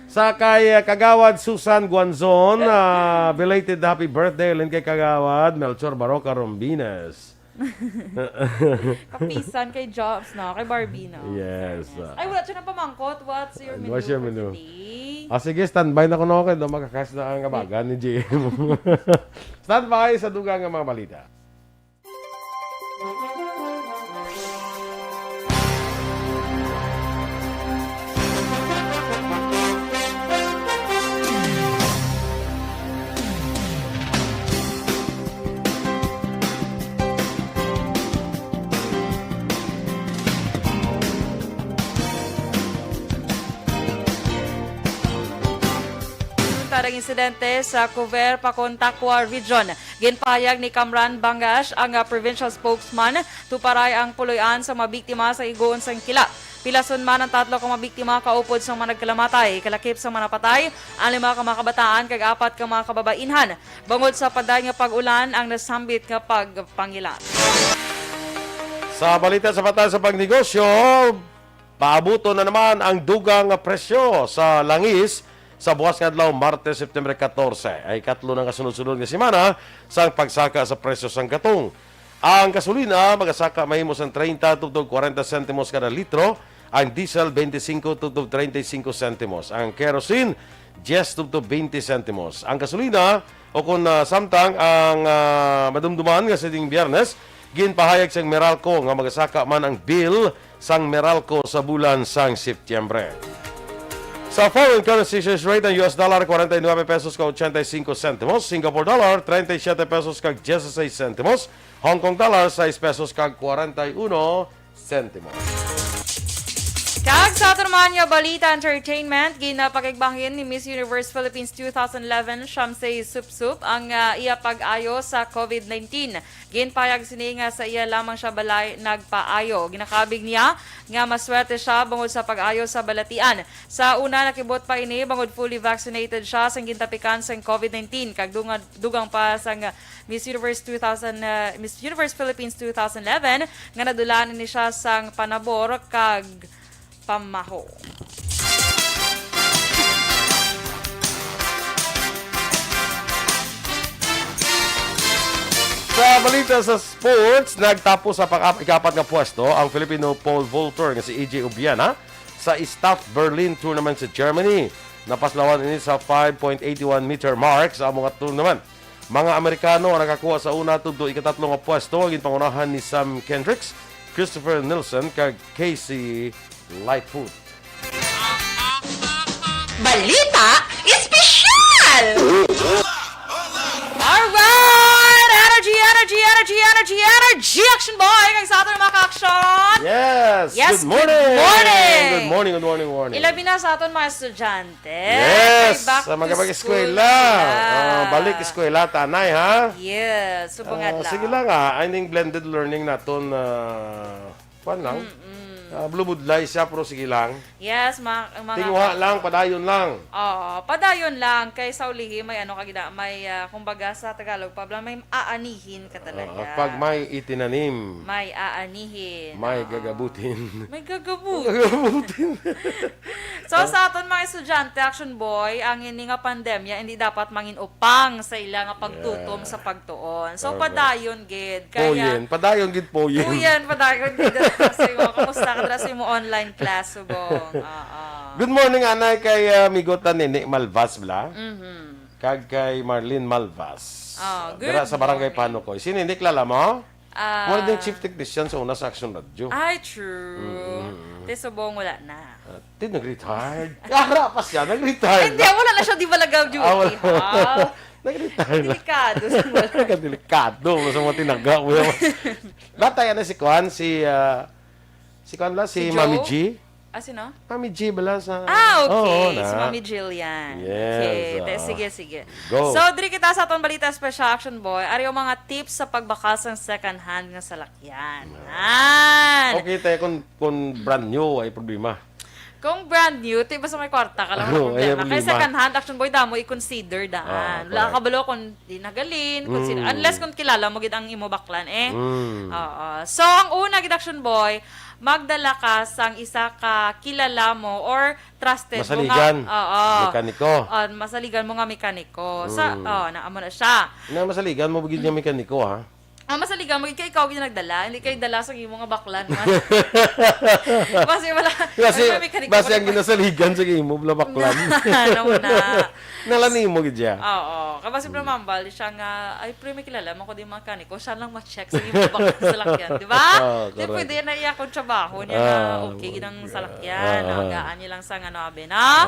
Sa kay uh, Kagawad Susan Guanzon, uh, belated happy birthday, lin kay Kagawad Melchor Baroca Rombines. Kapisan kay Jobs, no? Kay Barbie, no? Yes. Ay, wala siya ng pamangkot. What's your menu What's your for menu? Today? Ah, sige, standby na ko, no, kay daw makakas na ang kabagan ni Jim. Standby sa dugang nga mga balita. Tarang insidente sa Cover, Paconcagua Region. Ginpahayag ni Kamran Bangash, ang, ah, provincial spokesman, tuparay ang puloy-an sa mga biktima sa higugma sang kila. Pilason man ang tatlo ka mga biktima kaupod sa mga nagkalamatay, kalakip sa mga napatay, ang lima ka mga kabataan kag apat ka mga kababainhan, bangod sa paday nga pag-ulan ang nasambit nga pagpangilat. Sa balita sa batas sa pagnegosyo, paabuton na naman ang dugang nga presyo sa langis sa buwas nga adlaw, Martes, September katorse. Ay katlo na nga sunod-sunod nga semana sang pagsaka sa presyo sang gatong. Ang gasolina magasaka mahimo sang treinta tubtob kwarenta sentimos kada litro, ang diesel twenty-cinco tubtob treinta y cinco sentimos, ang kerosene diyes tubtob twenty sentimos. Ang gasolina o kung ah, samtang ang ah, madumduman nga sining Biyernes, ginpahayag sang Meralco nga magasaka man ang bill sang Meralco sa bulan sang Setyembre. Sa foreign currency exchange rate, ang U S dollar, forty-nine pesos kag eighty-five centimos, Singapore dollar, thirty-seven pesos kag sixteen centimos, Hong Kong dollar, six pesos kag forty-one centimos. Kag sa aton naman nga balita, entertainment, ginapakigbahin ni Miss Universe Philippines two thousand eleven, Shamsay Supsup, ang, ah, iya pag-ayo sa COVID nineteen. Ginpahayag sini nga sa iya lamang siya balay nagpaayo. Ginakabig niya nga maswerte siya bangod sa pag-ayo sa balatian. Sa una, nakibot pa ini bangod fully vaccinated siya sang gintapikan sang COVID nineteen, kag dunga-, dugang pa sang Miss Universe two thousand, uh, Miss Universe Philippines two thousand eleven nga nadulaan ini siya sang panabor kag pamaho. Sa balita sa sports, nagtapos sa pang-, ikapat nga pwesto ang Filipino pole vaulter nga si A J Obiana sa Stadt Berlin Tournament sa Germany. Napaslawan ini sa five point eight one meter mark sa amo nga tournament. Mga Amerikano ang nakakuha sa una tubtob ikatatlo nga pwesto, ang ginpangunahan ni Sam Kendricks, Christopher Nielsen, kag Casey Lightfoot. Balita Espesyal! Alright! Energy, energy, energy, energy, energy! Action Boy! Kag sa aton mga ka-action! Yes! Yes, Good good morning! morning! Good morning, good morning, good morning. Ilabi na sa aton mga estudyante. Yes! Kay back Sa to mga school pag-eskwela. na sila. Ah, balik eskwela, tanay, ha? Yes, subong Ah, adlaw. sige lang, ah. I think blended learning naton, ah, kuwan lang. Mm-mm. Ah, blubudlay siya, pero sige lang. Yes, ma-, mga Tinguha lang, padayon lang. Oo, padayon lang. Kay sa ulihi, may ano ka gina-, may, ah, kumbaga sa Tagalog pa, may aanihin ka talaga. Oo, pag may itinanim, May aanihin. may Oo. gagabutin. May gagabutin. Gagabutin. So, sa aton mga estudyante, Action Boy, ang ini nga pandemya, hindi dapat mangin upang sa ila nga pagtutom Yeah. sa pagtuon. So, Correct. padayon gid. Kaya, Puyen. Padayon gid, puyen. Puyen, padayon gid. Sa imo, kamusta ka dira sa imo online class, subong? Oo. Good morning, anay, kay, ah, Migo ta Nene Malvas, bala? Mhm. Kag kay Marlene Malvas. Oh, Ah, good dira sa Barangay morning. Panukoy. Sino, hindi kilala mo? Ah. Mura ding chief technician sa una sa Action Radio. Ay, true. Mm, mm, mm. Te, subong, wala na. Ah, te, nag-retired. Ah, wala pa siya, nag-retired Hindi, na. wala na siya, di ba, nag-duty, Ah, wala. ha? Nag-retire na. Delikado sa mga Delikado mo sa mga tinaga mo. Batay na si Kwan, si, ah, si Kwan la, si Si Joe? Mami G. Ah, sino? Mami G bala sa Ah, okay. Oo, Si na. Mami Jillian. Yes, Okay. Te, ah. sige, sige. Go. So, diri kita sa atong balita special, Action Boy. Ari ang mga tips sa pagbakal sang second hand nga salakyan. Ah. Yan. Okay, te, kung, kung brand new, ay problema. Kung brand new, ti basta may kwarta ka lang, Oo, wala ay, problema. Kay problema. second hand, Action Boy, damo i-consider daan. Ah, Wala ka correct. kabalo kung di nagalin, kung sino. Mm. Unless kung kilala mo gid ang imo baklan, eh. Mm. Oo. So, ang una gid, Action Boy, magdala ka sang isa ka kilala mo or trusted mo nga Masaligan. Oo. Mekaniko. Oh, masaligan mo nga mekaniko. Sa, Mm. oh, na, amo na siya. Na masaligan mo gid nga mekaniko, ha? Ah, masaligan mo gid kay ikaw gid nagdala, hindi kay dala sa imo nga baklan man. Basi wala, Basi, ano, may mekaniko basi pa ang rin. ginasaligan sa imo, wala baklan. Ano na? Nalani mo gid siya. Oo. Kaya basi Mm. mambal siya nga, "Ay, pre, may kilala mo ko di mekaniko. Siya lang ma-check sa imo baklan sa lakyan." Di ba? Oo, Di correct. pwede na iya kung trabaho niya nga Ah, okay gid ang salakyan. ah. Nagaan niya lang sa, ano, abi na. Ah.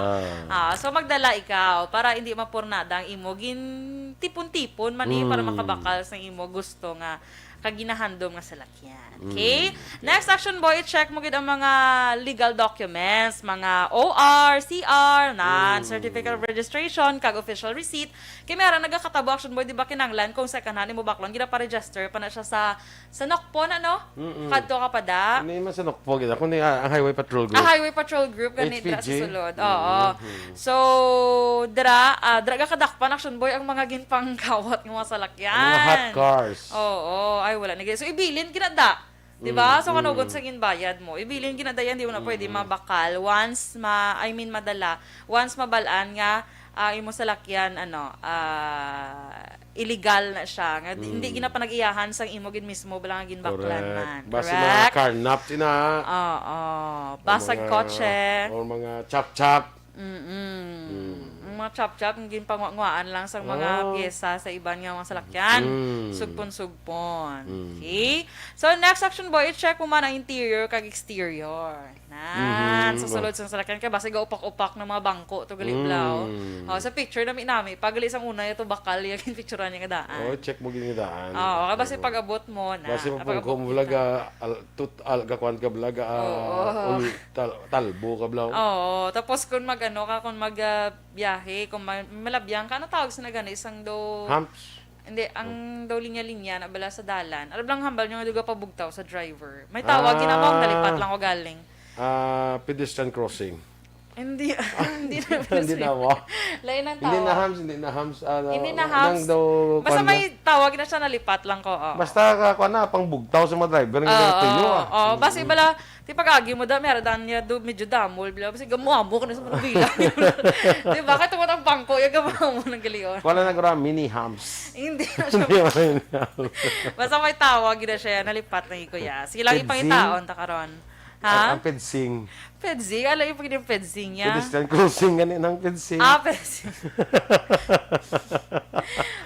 Ah, so, magdala ikaw para hindi mapurnada ang imo gin tipon-tipon man, eh, para Mm. makabakal sa imo gusto nga kag ginahandom nga salakyan. Okay? Mm. Next, Action Boy, i-check mo gid ang mga legal documents, mga O R, C R, na Mm. certificate of registration, kag official receipt. Kay may ara nagakatabo, Action Boy, di ba, kinanglan kung second hand imo baklan, ginaparegister pa na siya sa, sa NOCPO na, no? Mm-mm. Kadto ka pa da. Hindi man sa NOCPO gid. Kundi, ah, ang Highway Patrol Group. Ah, Highway Patrol Group, gani dira sa H P G. sulod. Oo. Mhm. So, dira, ah, dira ga kadakpan, Action Boy, ang mga ginpangkawat nga mga salakyan. Ang mga hot cars. Oo. Ay, wala na gid. So, ibilin gid na da. Di ba? Mm, So, kanugon mm. sa ginbayad mo. Ibilin gid na da yan, di mo na pwede Mm. mabakal. Once ma-, I mean, madala. Once mabalaan nga, ah, imo salakyan, ano, ah, illegal na siya. Nga di, hindi Mm. gid na panag-iyahan sang imo gid mismo, bala nga ginbaklan Correct. man. Basi mga Correct? carnap sina. Oo. Basag Mga, kotse. or mga chap-chap. Mm-mm. Mm. Ang mga chap-chap, ang ginpangwa-ngwaan lang sa mga Oh. pyesa sa iban nga mga salakyan. Mm. Sugpon-sugpon. Mm. Okay? So, next, Action Boy, i-check mo man ang interior kag exterior. Na, Mhm, So, oh. sulod sang salakyan kay basi gaupak-upak ng mga bangko to gali, blaw. Mm. Oh, sa picture nami-nami, pagali sang una, ito bakal, yung picturean niya nga daan. Oh, check mo gid nga daan. Oo, kay basi Oo. pag-abot mo na, Basi ah, pag-abot mo vlog, kita. ah, al-, tut-, al-, gakuan ka vlog, ah, Oo. ul-, tal-, talbo ka, blaw. Oo, tapos kung mag-ano ka, kung mag, ah, biyahe, kung ma-, malabyan ka, ano tawag sa nagani? Isang do Humps. Hindi, ang daw linya-linya na bala sa dalan. Alam lang hambal nyo nga duga pabugtaw sa driver. May tawag, Ah. ginamang nalipat lang ko galing. Ah, pedestrian crossing. Hindi, hindi na Hindi na mo. Lain ang Hindi na tawag. hams, hindi na hams. Ah, Hindi na nang hams. daw Basta kuwan na. may tawag na siya, nalipat lang ko. Oo. Basta ka, kuwan na, pang bugtaw sa mga driver, nga Oo, tuyo, ah. oo. Basta Mm. bala, Ti pag-agi mo da, may aradan niya do, medyo damol, bila, kasi gamuamo ka na sa manubila. Di ba? Kaya tumatang bangko, yung gamuamo ng galion. Wala na gura, mini humps. Hindi na siya. Hindi na siya. Basta may tawag na siya, nalipat na yung kuya. Sige lang, Fencing? ipangitaon ta karon. Ha? Ang, ang fencing. Fencing? Ano yung pwede yung fencing niya? Pedestrian crossing, ganun ang fencing. Ah, fencing.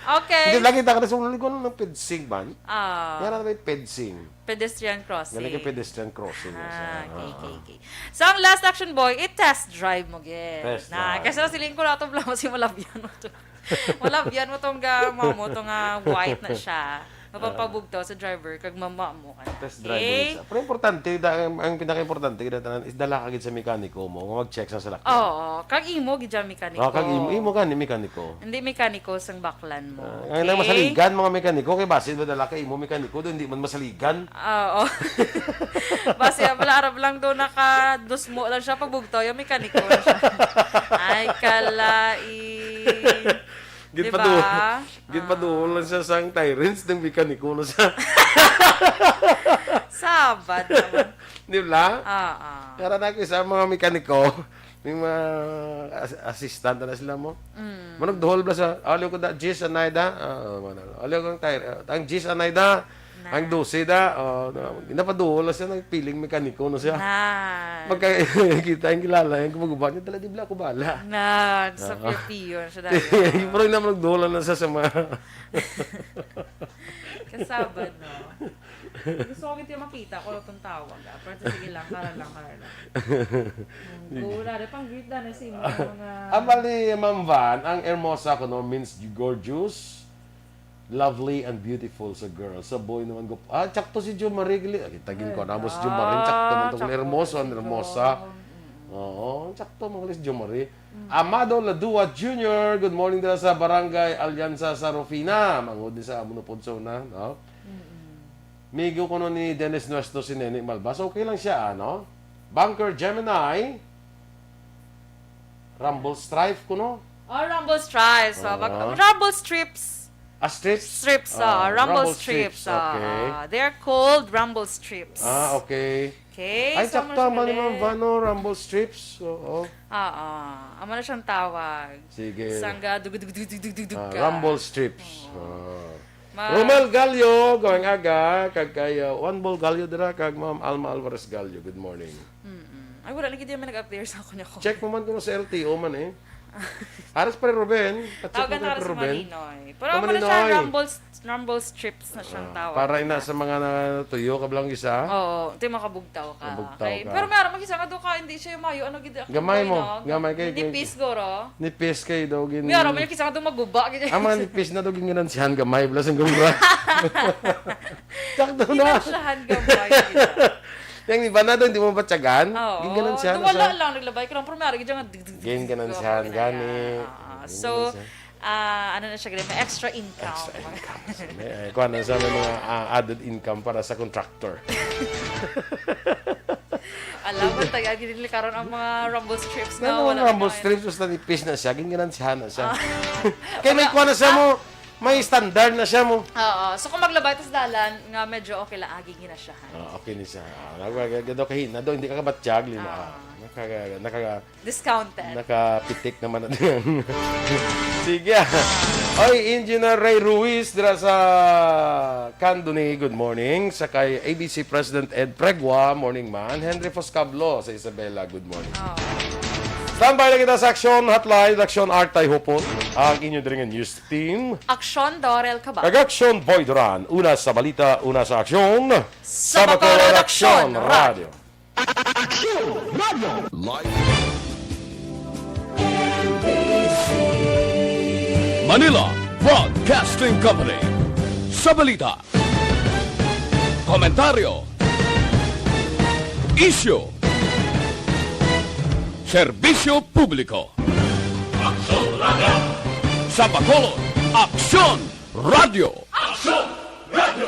Okay. Hindi, lagi ta ka na sa ulo, ano ng fencing, man? Ah. Yan ang may fencing. Pedestrian crossing. Galing kay pedestrian crossing, yes. Ah, okay, Ah, okay, ah. okay. So, ang last action, boy, i-test drive mo, gid. Test Na, drive. kasi siling ko na ito, bala, si malabyan mo to. Malabyan mo tong ga-, mamo, tong, ah, white na siya. Mapapabugtaw sa driver, kag mama mo ka na. Test drive mo Okay? isa. Pero importante, da-, ang, ang pinaka-importante, gid tanan, is dala ka gid sa mekaniko mo, nga mag-check sa salakyan. Oo, kag imo, gid dyan, mekaniko. Ah, kag imo, imo gani, mekaniko. Hindi mekaniko sang baklan mo. Ah, ang Okay? nang masaligan, mga mekaniko, kay basin madala kay imo mekaniko, do hindi man masaligan. Ah, oo. Basi, wala, arab lang do, nakadusmo lang siya, pabugtaw, yung mekaniko na siya. Ay, kalai. Di Ginpadu-, ba? ginpaduol Ah. lang siya sang tyrants, ng mekaniko na siya. Sabad naman. Di ba? Ah, ah. Kaya na ko sa mga mekaniko, may mga as-, assistant na sila mo. Mm. Manong duhol bala sa, "Aliw ko da, Jis, anay da." Ah, oh, manong, "Aliw ko ang tire, ah, ang Jis, anay da. Na. Ang dose da." Oh, na, ginapaduhol na siya, nagpiling mekaniko na siya. Na. Pagka kita ang kilala, yung gumaguba niya, dala, di bala ako bala. Na, sa Ah. piyo na siya dahil. Pero yung naman nagduhol na siya sa mga Kasabad, no? Gusto ko gid makita ko itong tawag, ah. Pero sige lang, kara lang, kara lang. Hmm, go na, di pang greet na, na si mga, mga Ang bali, Ma'am Van, ang hermosa ko, no, means gorgeous, lovely, and beautiful sa girl. Sa boy naman, gup-, ah, tsakto si Jo Marie, gali. Ah, kita gid ko, Ay, namo si Jo Marie, tsakto man ah, tong tsakto hermoso, si ang Jo. hermosa. Mm. Oo, tsakto man gali si Jo Marie. Mm. Amado Ladua Junior, good morning dira sa Barangay Alianza sa Rufina. Mangod ni sa amo na pod sa una, no? Mm-mm. Migo kuno ni Dennis Nuestro si Nene Malbas. Okay lang siya, ano? Bunker Gemini. Rumble Strife kuno. Oh, Rumble Strife. So, mag-, Ah. Rumble Strips. Ah, strips? Strips, Ah, ah, Rumble Rumble Strips, Strips, ah, okay. ah. They're called Rumble Strips. Ah, okay. Okay, Ay, so, sakto, amo na man ni siya Ma'am ulit. Vano, Rumble Strips. Oo. Ah, ah. Amo na siyang tawag. Sige. Sangga, dug, dug, dug, dug, dug, dug, dug Ah, ka. Rumble Strips. Oo. Ah. Ma- Romel Gallo, gawang aga, kag kay, uh, Juan Bol Gallo dira, kag Ma'am Alma Alvarez Gallo. Good morning. Mm-mm. Ay, wala na gid man nag-appear sa ako niya ko. Check mo man kung sa L T O man eh. Aras pa rin Ruben. At check Tawagan mo na kay si Ruben. Maninoy. Pero Oh, ano na siya, Maninoy. Rumble, Rumble Strips na siyang Ah, tawag para ina nila. sa mga natuyo, kablang isa. Oo, di makabugtaw ka. Kabugtaw Kay, ka. pero meron mag-isa nga doon ka, hindi siya yung mayo, ano, gid-, Gamay mo. no? Gamay kay, Hindi kay, peace, guro. Nipis kay daw gin- May araw, may kisa nga doon maguba, ganyan. Ang mga nipis na daw ginganansihan gamay, bala sang gumra. Sakto na. Ginansyahan gamay, gina. Yang iba na daw, hindi mo batyagan. Oo. Ginganansihan na Wala siya. lang, naglabay ko lang, pero may araw, gid nga, dig, dig, dig, dig, Ginganansihan, dig, gani. ah, ah. So, Ginganansihan. ah, ano na siya, gani, may extra income. Extra income. So, may, eh, kuwan na siya, may mga, ah, added income para sa contractor. Alam mo, taga, gini karon ang mga rumble strips May nga, mga wala rumble na. strips, basta nipis na siya, ginganansihan na siya. Ah. Kaya may Wala. kuwan na siya Ah. mo, may standard na siya mo. Oo. So, kung maglabay tas dalan, nga medyo okay lang, agi ginasyahan. Ah, okay ni siya. Ah, nag-, nag-, nag-, kahina daw, hindi ka kabatyag, lima. Ah. Ah, nakaga-, nakaga-, Discounted. nakapitik naman na din. Sige. Oy, Engineer Ray Ruiz, dira sa Candoni, good morning. Sa kay A B C President Ed Pregua, morning man. Henry Foscablo sa Isabela, good morning. Oh. Standby na kita sa Aksyon Hotline, Aksyon Artay Hupot, ang inyo diri nga news team. Aksyon Dorel Cabal. Kag Aksyon Boy Duran, una sa balita, una sa aksyon. Sa Bacolod Aksyon Radio. Aksyon Radio. Live. Manila Broadcasting Company. Sa balita, komentaryo, isyu, serbisyo publiko. Aksyon Radio. Sa Bacolod, Aksyon Radio. Aksyon Radio.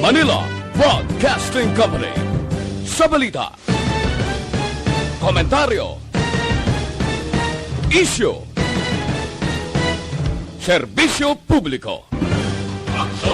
Manila Broadcasting Company. Sa balita, komentaryo, isyu, serbisyo publiko.